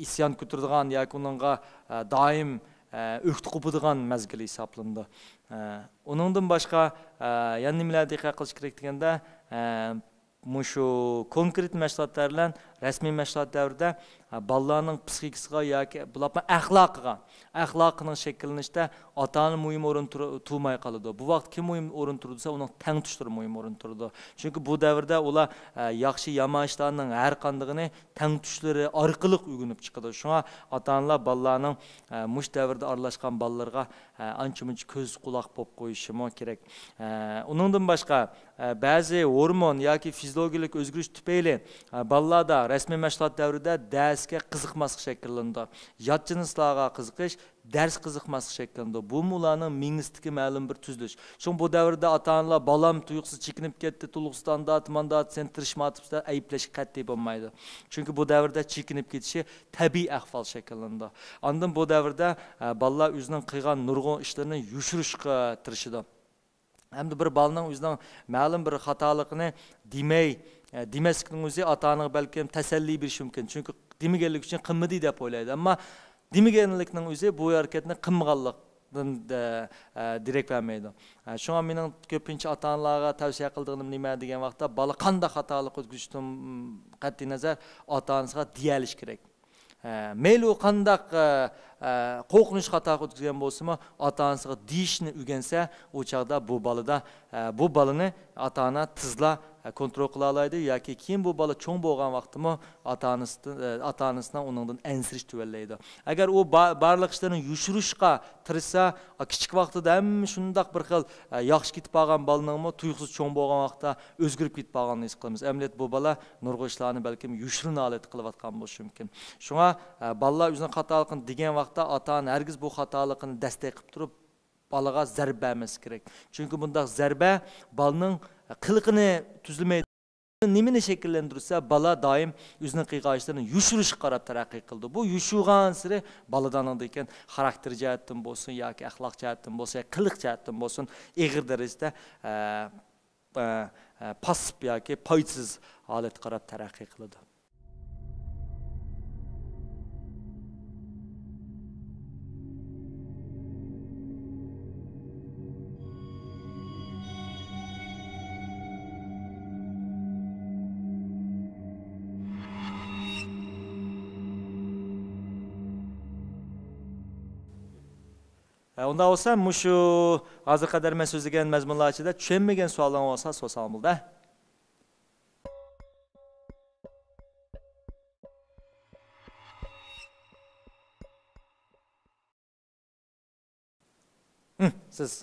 ئىسيان كۆتۈرىدىغان ياكى ئۇنىڭغا، ئە، دائىم، ئە، ئۆكتە قوپىدىغان مەزگىل ھېسابلىنىدۇ. ئە، ئۇنىڭدىن باشقا، ئە، يەنە نېمىلەرگە دىققەت قىلىش كېرەك دېگەندە، ئە، مۇشۇ كونكرېت مەشغۇلات دەۋرى بىلەن رەسمىي مەشغۇلات دەۋرىدە، ئە، بالىلارنىڭ پسىخىكىسىغا ياكى بولۇپمۇ ئەخلاقىغا، ئەخلاقىنىڭ شەكىللىنىشىدە ئاتا-ئانا مۇھىم ئورۇن تۇر-، تۇرماي قالىدۇ. بۇ ۋاقىت كىم مۇھىم ئورۇن تۇرىدۇ دېسە، ئۇنىڭ تەڭتۇشلىرى مۇھىم ئورۇن تۇرىدۇ. چۈنكى بۇ دەۋردە ئۇلار، ئە، ياخشى يامان ئىشلارنىڭ ھەر قاندىقىنى تەڭتۇشلىرى ئارقىلىق ئۆگىنىپ چىقىدۇ. شۇڭا ئاتا-ئانىلار بالىلارنىڭ، ئە، مۇشۇ دەۋردە ئارىلاشقان بالىلىرىغا، ئە، ئانچە-مۇنچە كۆز قۇلاق بولۇپ قويۇشىمۇ كېرەك. ئە، ئۇنىڭدىن باشقا، ئە، بەزى ھورمون ياكى فىزىولوگىيەلىك ئۆزگىرىش تۈپەيلى، ئە، بالىلاردا رەسمىي مەشغۇلات دەۋرىدە دەرسكە قىزىقماسلىق شەكىللىنىدۇ. يات جىنسلارغا قىزىقىش، دەرس قىزىقماسلىق شەكىللىنىدۇ. بۇمۇ ئۇلارنىڭ مېڭىسىدىكى مەلۇم بىر تۈزۈلۈش. شۇڭا بۇ دەۋردە ئاتا-ئانىلار، «بالام تۇيۇقسىز چېكىنىپ كەتتى، تولۇقسىز ئاندا ئاتىماندا سەن تىرىشمايۋاتىسەن» دەپ ئەيىبلەشكە قەتئىي بولمايدۇ. چۈنكى بۇ دەۋردە چېكىنىپ كېتىشى تەبىئىي ئەھۋال شەكىللىنىدۇ. ئاندىن بۇ دەۋردە، ئە، بالىلار ئۆزىنىڭ قىلغان نۇرغۇن ئىشلىرىنى يوشۇرۇشقا تىرىشىدۇ. ھەمدە بىر بالىنىڭ ئۆزىنىڭ مەلۇم بىر خاتالىقىنى دېمەي، ئە، دېمەسلىكنىڭ ئۆزى ئاتا-ئانىغا بەلكىم تەسەللى بېرىشى مۇمكىن. چۈنكى دېمىگەنلىكى ئۈچۈن قىلمىدى دەپ ئويلايدۇ. ئەمما دېمىگەنلىكنىڭ ئۆزى بۇ ھەرىكەتنى قىلمىغانلىقتىن، ئە، ئە، دېرەك بەرمەيدۇ. ئە، شۇڭا مېنىڭ كۆپىنچە ئاتا-ئانىلارغا تەۋسىيە قىلىدىغىنىم نېمە دېگەن ۋاقىتتا، بالا قانداق خاتالىق ئۆتكۈزۈشىدىن قەتئىينەزەر، ئاتا-ئانىسىغا دېيەلىشى كېرەك. ئە، مەيلى ئۇ قانداق، ئە، ئە، قورقۇنچ خاتا ئۆتكۈزگەن بولسىمۇ، ئاتا-ئانىسىغا دېيىشنى ئۆگەنسە، ئۇ چاغدا بۇ بالىدا، ئە، بۇ بالىنى ئاتا-ئانا تېزلا، ئە، كونترول قىلالايدۇ ياكى كېيىن بۇ بالا چوڭ بولغان ۋاقىتتىمۇ ئاتا-ئانىسى، ئە، ئاتا-ئانىسىنىڭ ئۇنىڭدىن ئەنسىرىشى تۆۋەنلەيدۇ. ئەگەر ئۇ با-، بارلىق ئىشلىرىنى يوشۇرۇشقا تىرىشسا، ئا، كىچىك ۋاقتىدا ھەممە شۇنداق بىر خىل، ئە، ياخشى كېتىپ بارغان بالىنىڭمۇ تۇيۇقسىز چوڭ بولغان ۋاقىتتا ئۆزگىرىپ كېتىپ قالغانىنى ھېس قىلىمىز. ئەمەلىيەتتە بۇ بالا نۇرغۇن ئىشلارنى بەلكىم يوشۇرۇن ھالەتتە قىلىۋاتقان بولۇشى مۇمكىن. شۇڭا، ئە، بالىلار ئۆزىنىڭ خاتالىقىنى دېگەن ۋاقىتتا ئاتا-ئانا ھەرگىز بۇ خاتالىقىنى دەستەك قىلىپ تۇرۇپ، بالىغا زەربە بەرمەسلىك كېرەك. چۈنكى بۇنداق زەربە بالىنىڭ قىلىقىنى تۈزلىمەيدۇ. نېمىنى شەكىللەندۈرسە، بالا دائىم ئۆزىنىڭ قىلغان ئىشلىرىنى يوشۇرۇشقا قاراپ تەرەققىي قىلىدۇ. بۇ يوشۇرغانسېرى بالىدا ئاندىن كېيىن خاراكتېر جەھەتتىن بولسۇن ياكى ئەخلاق جەھەتتىن بولسۇن، قىلىق جەھەتتىن بولسۇن، ئېغىر دەرىجىدە، ئە، ئە، ئە، پاسسىپ ياكى پايدىسىز ھالەتكە قاراپ تەرەققىي قىلىدۇ. ئە، ئۇنداق بولسا، مۇشۇ ھازىرغا قەدەر مەن سۆزلىگەن مەزمۇنلار ئىچىدە چۈشەنمىگەن سوئاللىرىڭ بولسا، سورىساڭ بولىدۇ. ھىم، سىز.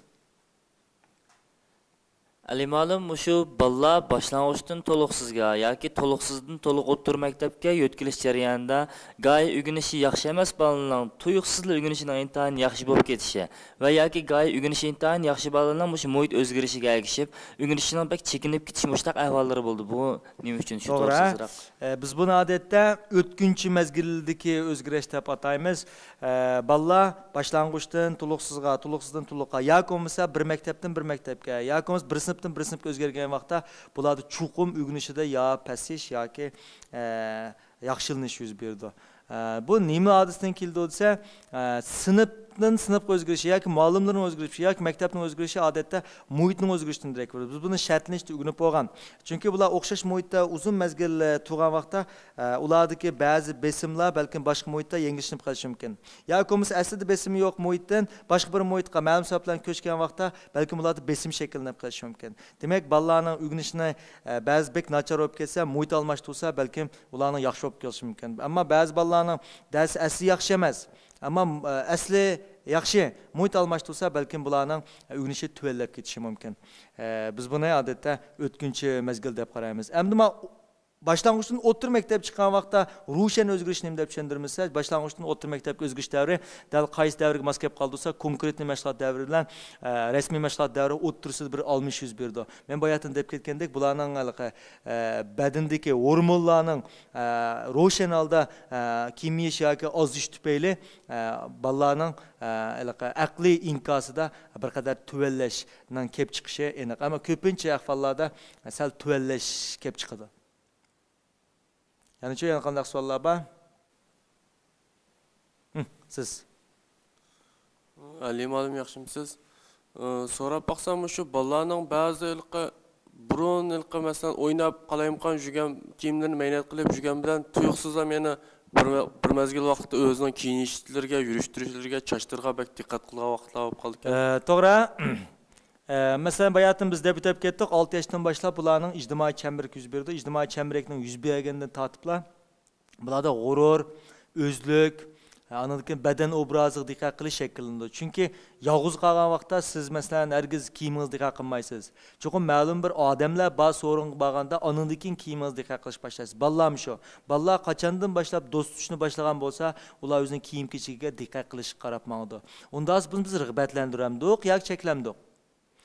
ئەلى مۇئەللىم، مۇشۇ بالىلار باشلانغۇچتىن تولۇقسىزغا ياكى تولۇقسىزدىن تولۇق ئوتتۇرا مەكتەپكە يۆتكىلىش جەريانىدا گاھى ئۆگىنىشى ياخشى ئەمەس بالىنىڭ تۇيۇقسىزلا ئۆگىنىشىنىڭ ئىنتايىن ياخشى بولۇپ كېتىشى ۋە ياكى گاھى ئۆگىنىشى ئىنتايىن ياخشى بالىنىڭ مۇشۇ مۇھىت ئۆزگىرىشىگە ئەگىشىپ، ئۆگىنىشىنىڭ بەك چېكىنىپ كېتىشى مۇشۇنداق ئەھۋاللىرى بولىدۇ. بۇ نېمە ئۈچۈن شۇ توغرا. توغرىسىزراق؟ ئە، بىز بۇنى ئادەتتە ئۆتكۈنچى مەزگىلدىكى ئۆزگىرىش دەپ ئاتايمىز. ئە، بالىلار باشلانغۇچتىن تولۇقسىزغا، تولۇقسىزدىن تولۇققا ياكى بولمىسا بىر مەكتەپتىن بىر مەكتەپكە ياكى بولمىسا بىر سىنىپ بىر سىنىپقا ئۆزگەرگەن ۋاقىتتا بۇلاردا چوقۇم ئۆگىنىشىدە يا پەسىيىش ياكى، ئە، ياخشىلىنىش يۈز بېرىدۇ. ئە، بۇ نېمە ھادىسىدىن كېلىدۇ دېسە، ئە، سىنىپتىن سىنىپقا ئۆزگىرىشى ياكى مۇئەللىملەرنىڭ ئۆزگىرىشى ياكى مەكتەپنىڭ ئۆزگىرىشى ئادەتتە مۇھىتنىڭ ئۆزگىرىشىدىن دېرەك بېرىدۇ. بىز بۇنى شەرتلىنىشتە ئۆگىنىپ بولغان. چۈنكى بۇلار ئوخشاش مۇھىتتا ئۇزۇن مەزگىل، ئە، تۇرغان ۋاقىتتا، ئە، ئۇلاردىكى بەزى بېسىملار بەلكىم باشقا مۇھىتتا يەڭگىللىشىپ قېلىشى مۇمكىن. ياكى بولمىسا ئەسلىدە بېسىمى يوق مۇھىتتىن باشقا بىر مۇھىتقا مەلۇم سەۋەبلەر بىلەن كۆچكەن ۋاقىتتا بەلكىم ئۇلاردا بېسىم شەكىللىنىپ قېلىشى مۇمكىن. دېمەك، بالىلارنىڭ ئۆگىنىشىنى، ئە، بەزى بەك ناچار بولۇپ كەتسە، مۇھىت ئالماشتۇرسا، بەلكىم ئۇلارنىڭ ياخشى بولۇپ كېلىشى مۇمكىن. ئەمما بەزى بالىلارنىڭ دەرس ئەسلى ياخشى ئەمەس، ئەمما، ئە، ئەسلى ياخشى، مۇھىت ئالماشتۇرسا، بەلكىم بۇلارنىڭ ئۆگىنىشى تۆۋەنلەپ كېتىشى مۇمكىن. ئە، بىز بۇنى ئادەتتە ئۆتكۈنچى مەزگىل دەپ قارايمىز. ئەمدى ما-، باشلانغۇچتىن ئوتتۇرا مەكتەپ چىققان ۋاقىتتا روشەن ئۆزگىرىش نېمە دەپ چۈشەندۈرىمىز دېسە، باشلانغۇچتىن ئوتتۇرا مەكتەپكە ئۆزگىرىش دەۋرى دەل قايسى دەۋرگە ماس كەپ قالدى دېسە، كونكرېتنىي مەشغۇلات دەۋرى بىلەن، ئە، رەسمىي مەشغۇلات دەۋرى ئوتتۇرىسىدا بىر ئالمىشىش يۈز بېرىدۇ. مەن باياتىن دەپ كەتكەندەك، بۇلارنىڭ ھېلىقى، ئە، بەدىنىدىكى ھورمونلارنىڭ، ئە، روشەن ھالدا، ئە، كېمىيىش ياكى ئازىيىش تۈپەيلى، ئە، بالىلارنىڭ، ئە، ھېلىقى ئەقلىي ئىنكاسىدا بىر قەدەر تۆۋەنلەشنىڭ كېلىپ چىقىشى ئېنىق. ئەمما كۆپىنچە ئەھۋاللاردا سەل تۆۋەنلەش كېلىپ چىقىدۇ. يەنىچۇ، يەنە قانداق سوئاللار بار؟ ھىم، سىز. ئەلى مۇئەللىم، ياخشىمۇسىز؟ ئى، سوراپ باقسام، مۇشۇ بالىلارنىڭ بەزى ھېلىقى بۇرۇن ھېلىقى، مەسىلەن، ئويناپ، قالايمىقان يۈرگەن كىيىملىرىنى مەينەت قىلىپ يۈرگەن بىلەن تۇيۇقسىزلا يەنە بىر، بىر مەزگىل ۋاقىتتا ئۆزىنىڭ كىيىنىشلىرىگە، يۈرۈشتۈرۈشلىرىگە، چاچلىرىغا بەك دىققەت قىلىدىغان ۋاقىتلار بولۇپ قالىدىكەن. ئە، توغرا. ئە، مەسىلەن، باياتىن بىز دەپ ئۆتۈپ كەتتۇق، ئالتە ياشتىن باشلاپ بۇلارنىڭ ئىجتىمائىي چەمبىرىكى يۈز بېرىدۇ. ئىجتىمائىي چەمبىرەكنىڭ يۈز بەرگەندىن تارتىپلا بۇلاردا غۇرۇر، ئۆزلۈك، ئاندىن كېيىن بەدەن ئوبرازىغا دىققەت قىلىش شەكىللىنىدۇ. چۈنكى يالغۇز قالغان ۋاقىتتا سىز، مەسىلەن، ھەرگىز كىيىمىڭىزگە دىققەت قىلمايسىز. چوقۇم مەلۇم بىر ئادەملەر بار سورۇنغا بارغاندا، ئانىڭدىن كېيىن كىيىمىڭىزگە دىققەت قىلىش باشلايسىز. بالىلارمۇ شۇ. بالىلار قاچاندىن باشلاپ دوست تۇتۇشنى باشلىغان بولسا، ئۇلار ئۆزىنىڭ كىيىم-كېچىكىگە دىققەت قىلىشقا قاراپ ماڭىدۇ. ئۇنداق بولسا بۇنى بىز رىغبەتلەندۈرەمدۇق ياكى چەكلەمدۇق؟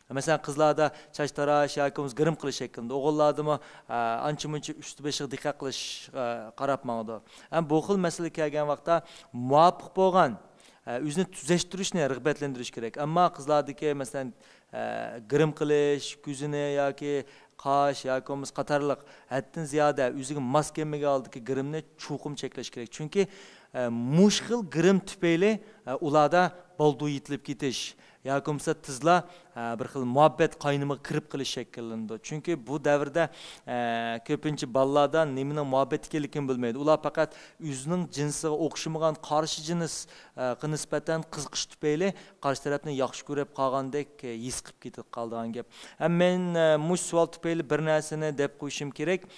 مەسىلەن، قىزلاردا چاچ تاراش ياكى بولمىسا گىرىم قىلىش شەكلىندە، ئوغۇللاردىمۇ، ئە، ئانچە-مۇنچە ئۈستى-بېشىغا دىققەت قىلىش، ئە، قاراپ ماڭىدۇ. ھەم بۇ خىل مەسىلە كەلگەن ۋاقىتتا مۇۋاپىق بولغان، ئە، ئۆزىنى تۈزەشتۈرۈشنى رىغبەتلەندۈرۈش كېرەك. ئەمما قىزلاردىكى، مەسىلەن، ئە، گىرىم قىلىش، كۆزىنى ياكى قاش ياكى بولمىسا قاتارلىق ھەددىدىن زىيادە ئۆزىگە ماس كەلمىگەن ھالدىكى گىرىمنى چوقۇم چەكلەش كېرەك. چۈنكى، ئە، مۇشۇ خىل گىرىم تۈپەيلى، ئە، ئۇلاردا بالدۇر يېتىلىپ كېتىش ياكى بولمىسا تېزلا، ئە، بىر خىل مۇھەببەت قاينىمىغا كىرىپ قېلىش شەكىللىنىدۇ. چۈنكى بۇ دەۋردە، ئە، كۆپىنچە بالىلاردا نېمىنىڭ مۇھەببەت ئىكەنلىكىنى بىلمەيدۇ. ئۇلار پەقەت ئۆزىنىڭ جىنسىغا ئوخشىمىغان قارشى جىنس، ئە، غا نىسبەتەن قىزىقىش تۈپەيلى قارشى تەرەپنى ياخشى كۆرۈپ قالغاندەك، ئە، ھېس قىلىپ كېتىپ قالىدىغان گەپ. ھەم مەن، ئە، مۇشۇ سوئال تۈپەيلى بىر نەرسىنى دەپ قويۇشۇم كېرەك.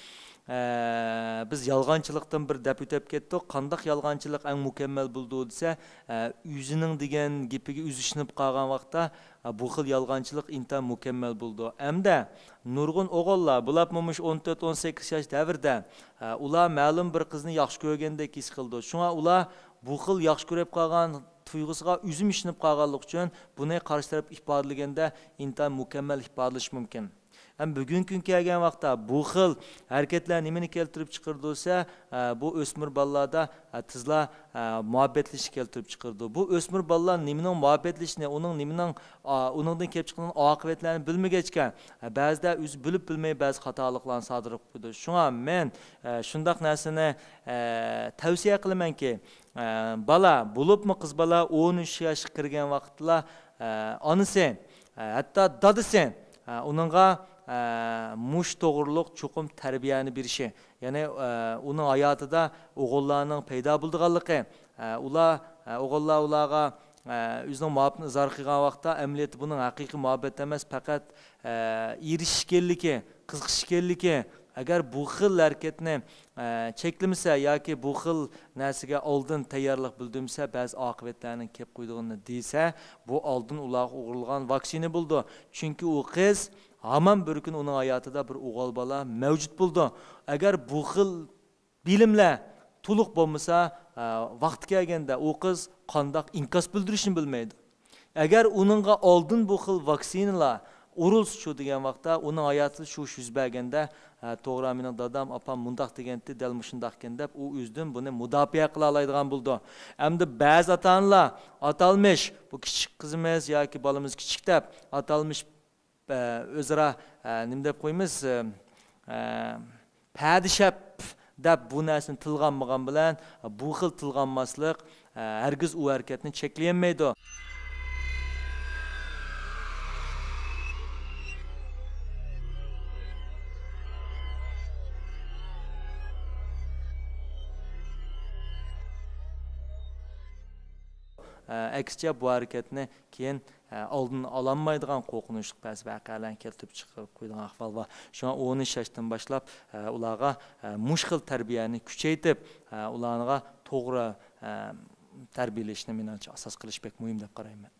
ئە، بىز يالغانچىلىقتىن بىر دەپ ئۆتۈپ كەتتۇق. قانداق يالغانچىلىق ئەڭ مۇكەممەل بولىدۇ دېسە، ئە، ئۆزىنىڭ دېگەن گېپىگە ئۆزى ئىشىنىپ قالغان ۋاقىتتا، ئە، بۇ خىل يالغانچىلىق ئىنتايىن مۇكەممەل بولىدۇ. ھەمدە نۇرغۇن ئوغۇللار، بۇلارمۇ مۇشۇ ئون تۆت، ئون سەككىز ياش دەۋرىدە، ئە، ئۇلار مەلۇم بىر قىزنى ياخشى كۆرگەندەك ھېس قىلىدۇ. شۇڭا ئۇلار بۇ خىل ياخشى كۆرۈپ قالغان تۇيغۇسىغا ئۆزىمۇ ئىشىنىپ قالغانلىقى ئۈچۈن بۇنى قارشى تەرەپ ئىپادىلىگەندە ئىنتايىن مۇكەممەل ئىپادىلىشى مۇمكىن. ھەم بۈگۈنكى كۈنگە كەلگەن ۋاقىتتا بۇ خىل ھەرىكەتلەر نېمىنى كەلتۈرۈپ چىقىرىدۇ دېسە، ئە، بۇ ئۆسمۈر بالىلاردا، ئە، تېزلا، ئە، مۇھەببەتلىشىش كەلتۈرۈپ چىقىرىدۇ. بۇ ئۆسمۈر بالىلار نېمىنىڭ مۇھەببەتلىشىشىنى، ئۇنىڭ نېمىنىڭ، ئا، ئۇنىڭدىن كېلىپ چىققان ئاقىۋەتلەرنى بىلمىگەچكە، ئە، بەزىدە ئۆزى بىلىپ بىلمەي بەزى خاتالىقلارنى سادىر قىلىپ قويىدۇ. شۇڭا مەن، ئە، شۇنداق نەرسىنى، ئە، تەۋسىيە قىلىمەنكى، ئە، بالا، بولۇپمۇ قىز بالا ئون ئۈچ ياشقا كىرگەن ۋاقىتلا، ئە، ئانىسى، ئە، ھەتتا دادىسى، ئە، ئۇنىڭغا، ئە، مۇشۇ توغرۇلۇق چوقۇم تەربىيەنى بېرىشى، يەنى، ئە، ئۇنىڭ ھاياتىدا ئوغۇللارنىڭ پەيدا بولىدىغانلىقى، ئە، ئۇلار، ئە، ئوغۇللار ئۇلارغا، ئە، ئۆزىنىڭ مۇھەببىتىنى ئىزھار قىلغان ۋاقىتتا، ئەمەلىيەتتە بۇنىڭ ھەقىقىي مۇھەببەت ئەمەس، پەقەت، ئە، ئېرىشىش ئىكەنلىكى، قىزىقىش ئىكەنلىكى. ئەگەر بۇ خىل ھەرىكەتنى، ئە، چەكلىمىسە ياكى بۇ خىل نەرسىگە ئالدىن تەييارلىق بىلدۈرمىسە، بەزى ئاقىۋەتلەرنىڭ كېلىپ قويىدىغىنىنى دېسە، بۇ ئالدىن ئۇلارغا ئۇرۇلغان ۋاكسىنا بولىدۇ. چۈنكى ئۇ قىز ھامان بىر كۈنى ئۇنىڭ ھاياتىدا بىر ئوغۇل بالا مەۋجۇت بولىدۇ. ئەگەر بۇ خىل بىلىملەر تولۇق بولمىسا، ئە، ۋاقتى كەلگەندە ئۇ قىز قانداق ئىنكاس بىلدۈرۈشنى بىلمەيدۇ. ئەگەر ئۇنىڭغا ئالدىن بۇ خىل ۋاكسىنىلار ئۇرۇلسا شۇ دېگەن ۋاقىتتا، ئۇنىڭ ھاياتىدا شۇ ئىش يۈز بەرگەندە، ھە، توغرا، مېنىڭ دادام، ئاپام مۇنداق دېگەنتى، دەل مۇشۇنداقكەن دەپ، ئۇ ئۆزىدىن بۇنى مۇداپىئە قىلالايدىغان بولىدۇ. ئەمدى بەزى ئاتا-ئانىلار، ئاتالمىش، بۇ كىچىك قىزىمىز ياكى بالىمىز كىچىك دەپ، ئاتالمىش ئە، ئۆزئارا، ئە، نېمە دەپ قويىمىز، ئە، پەدىشەپ دەپ بۇ نەرسىنى تىلغا ئالمىغان بىلەن، بۇ خىل تىلغا ئالماسلىق، ئە، ھەرگىز ئۇ ھەرىكەتنى چەكلىيەلمەيدۇ. ئە، ئەكسىچە، بۇ ھەرىكەتنى كېيىن، ئە، ئالدىنى ئالالمايدىغان قورقۇنچلۇق بەزى ۋەقەلەرنى كەلتۈرۈپ چىقىرىپ قويىدىغان ئەھۋال بار. شۇڭا ئون ئۈچ ياشتىن باشلاپ، ئە، ئۇلارغا، ئە، مۇشۇ خىل تەربىيەنى كۈچەيتىپ، ئە، ئۇلارغا توغرا، ئە، تەربىيەلەشنى مېنىڭچە ئاساس قىلىش بەك مۇھىم دەپ قارايمەن.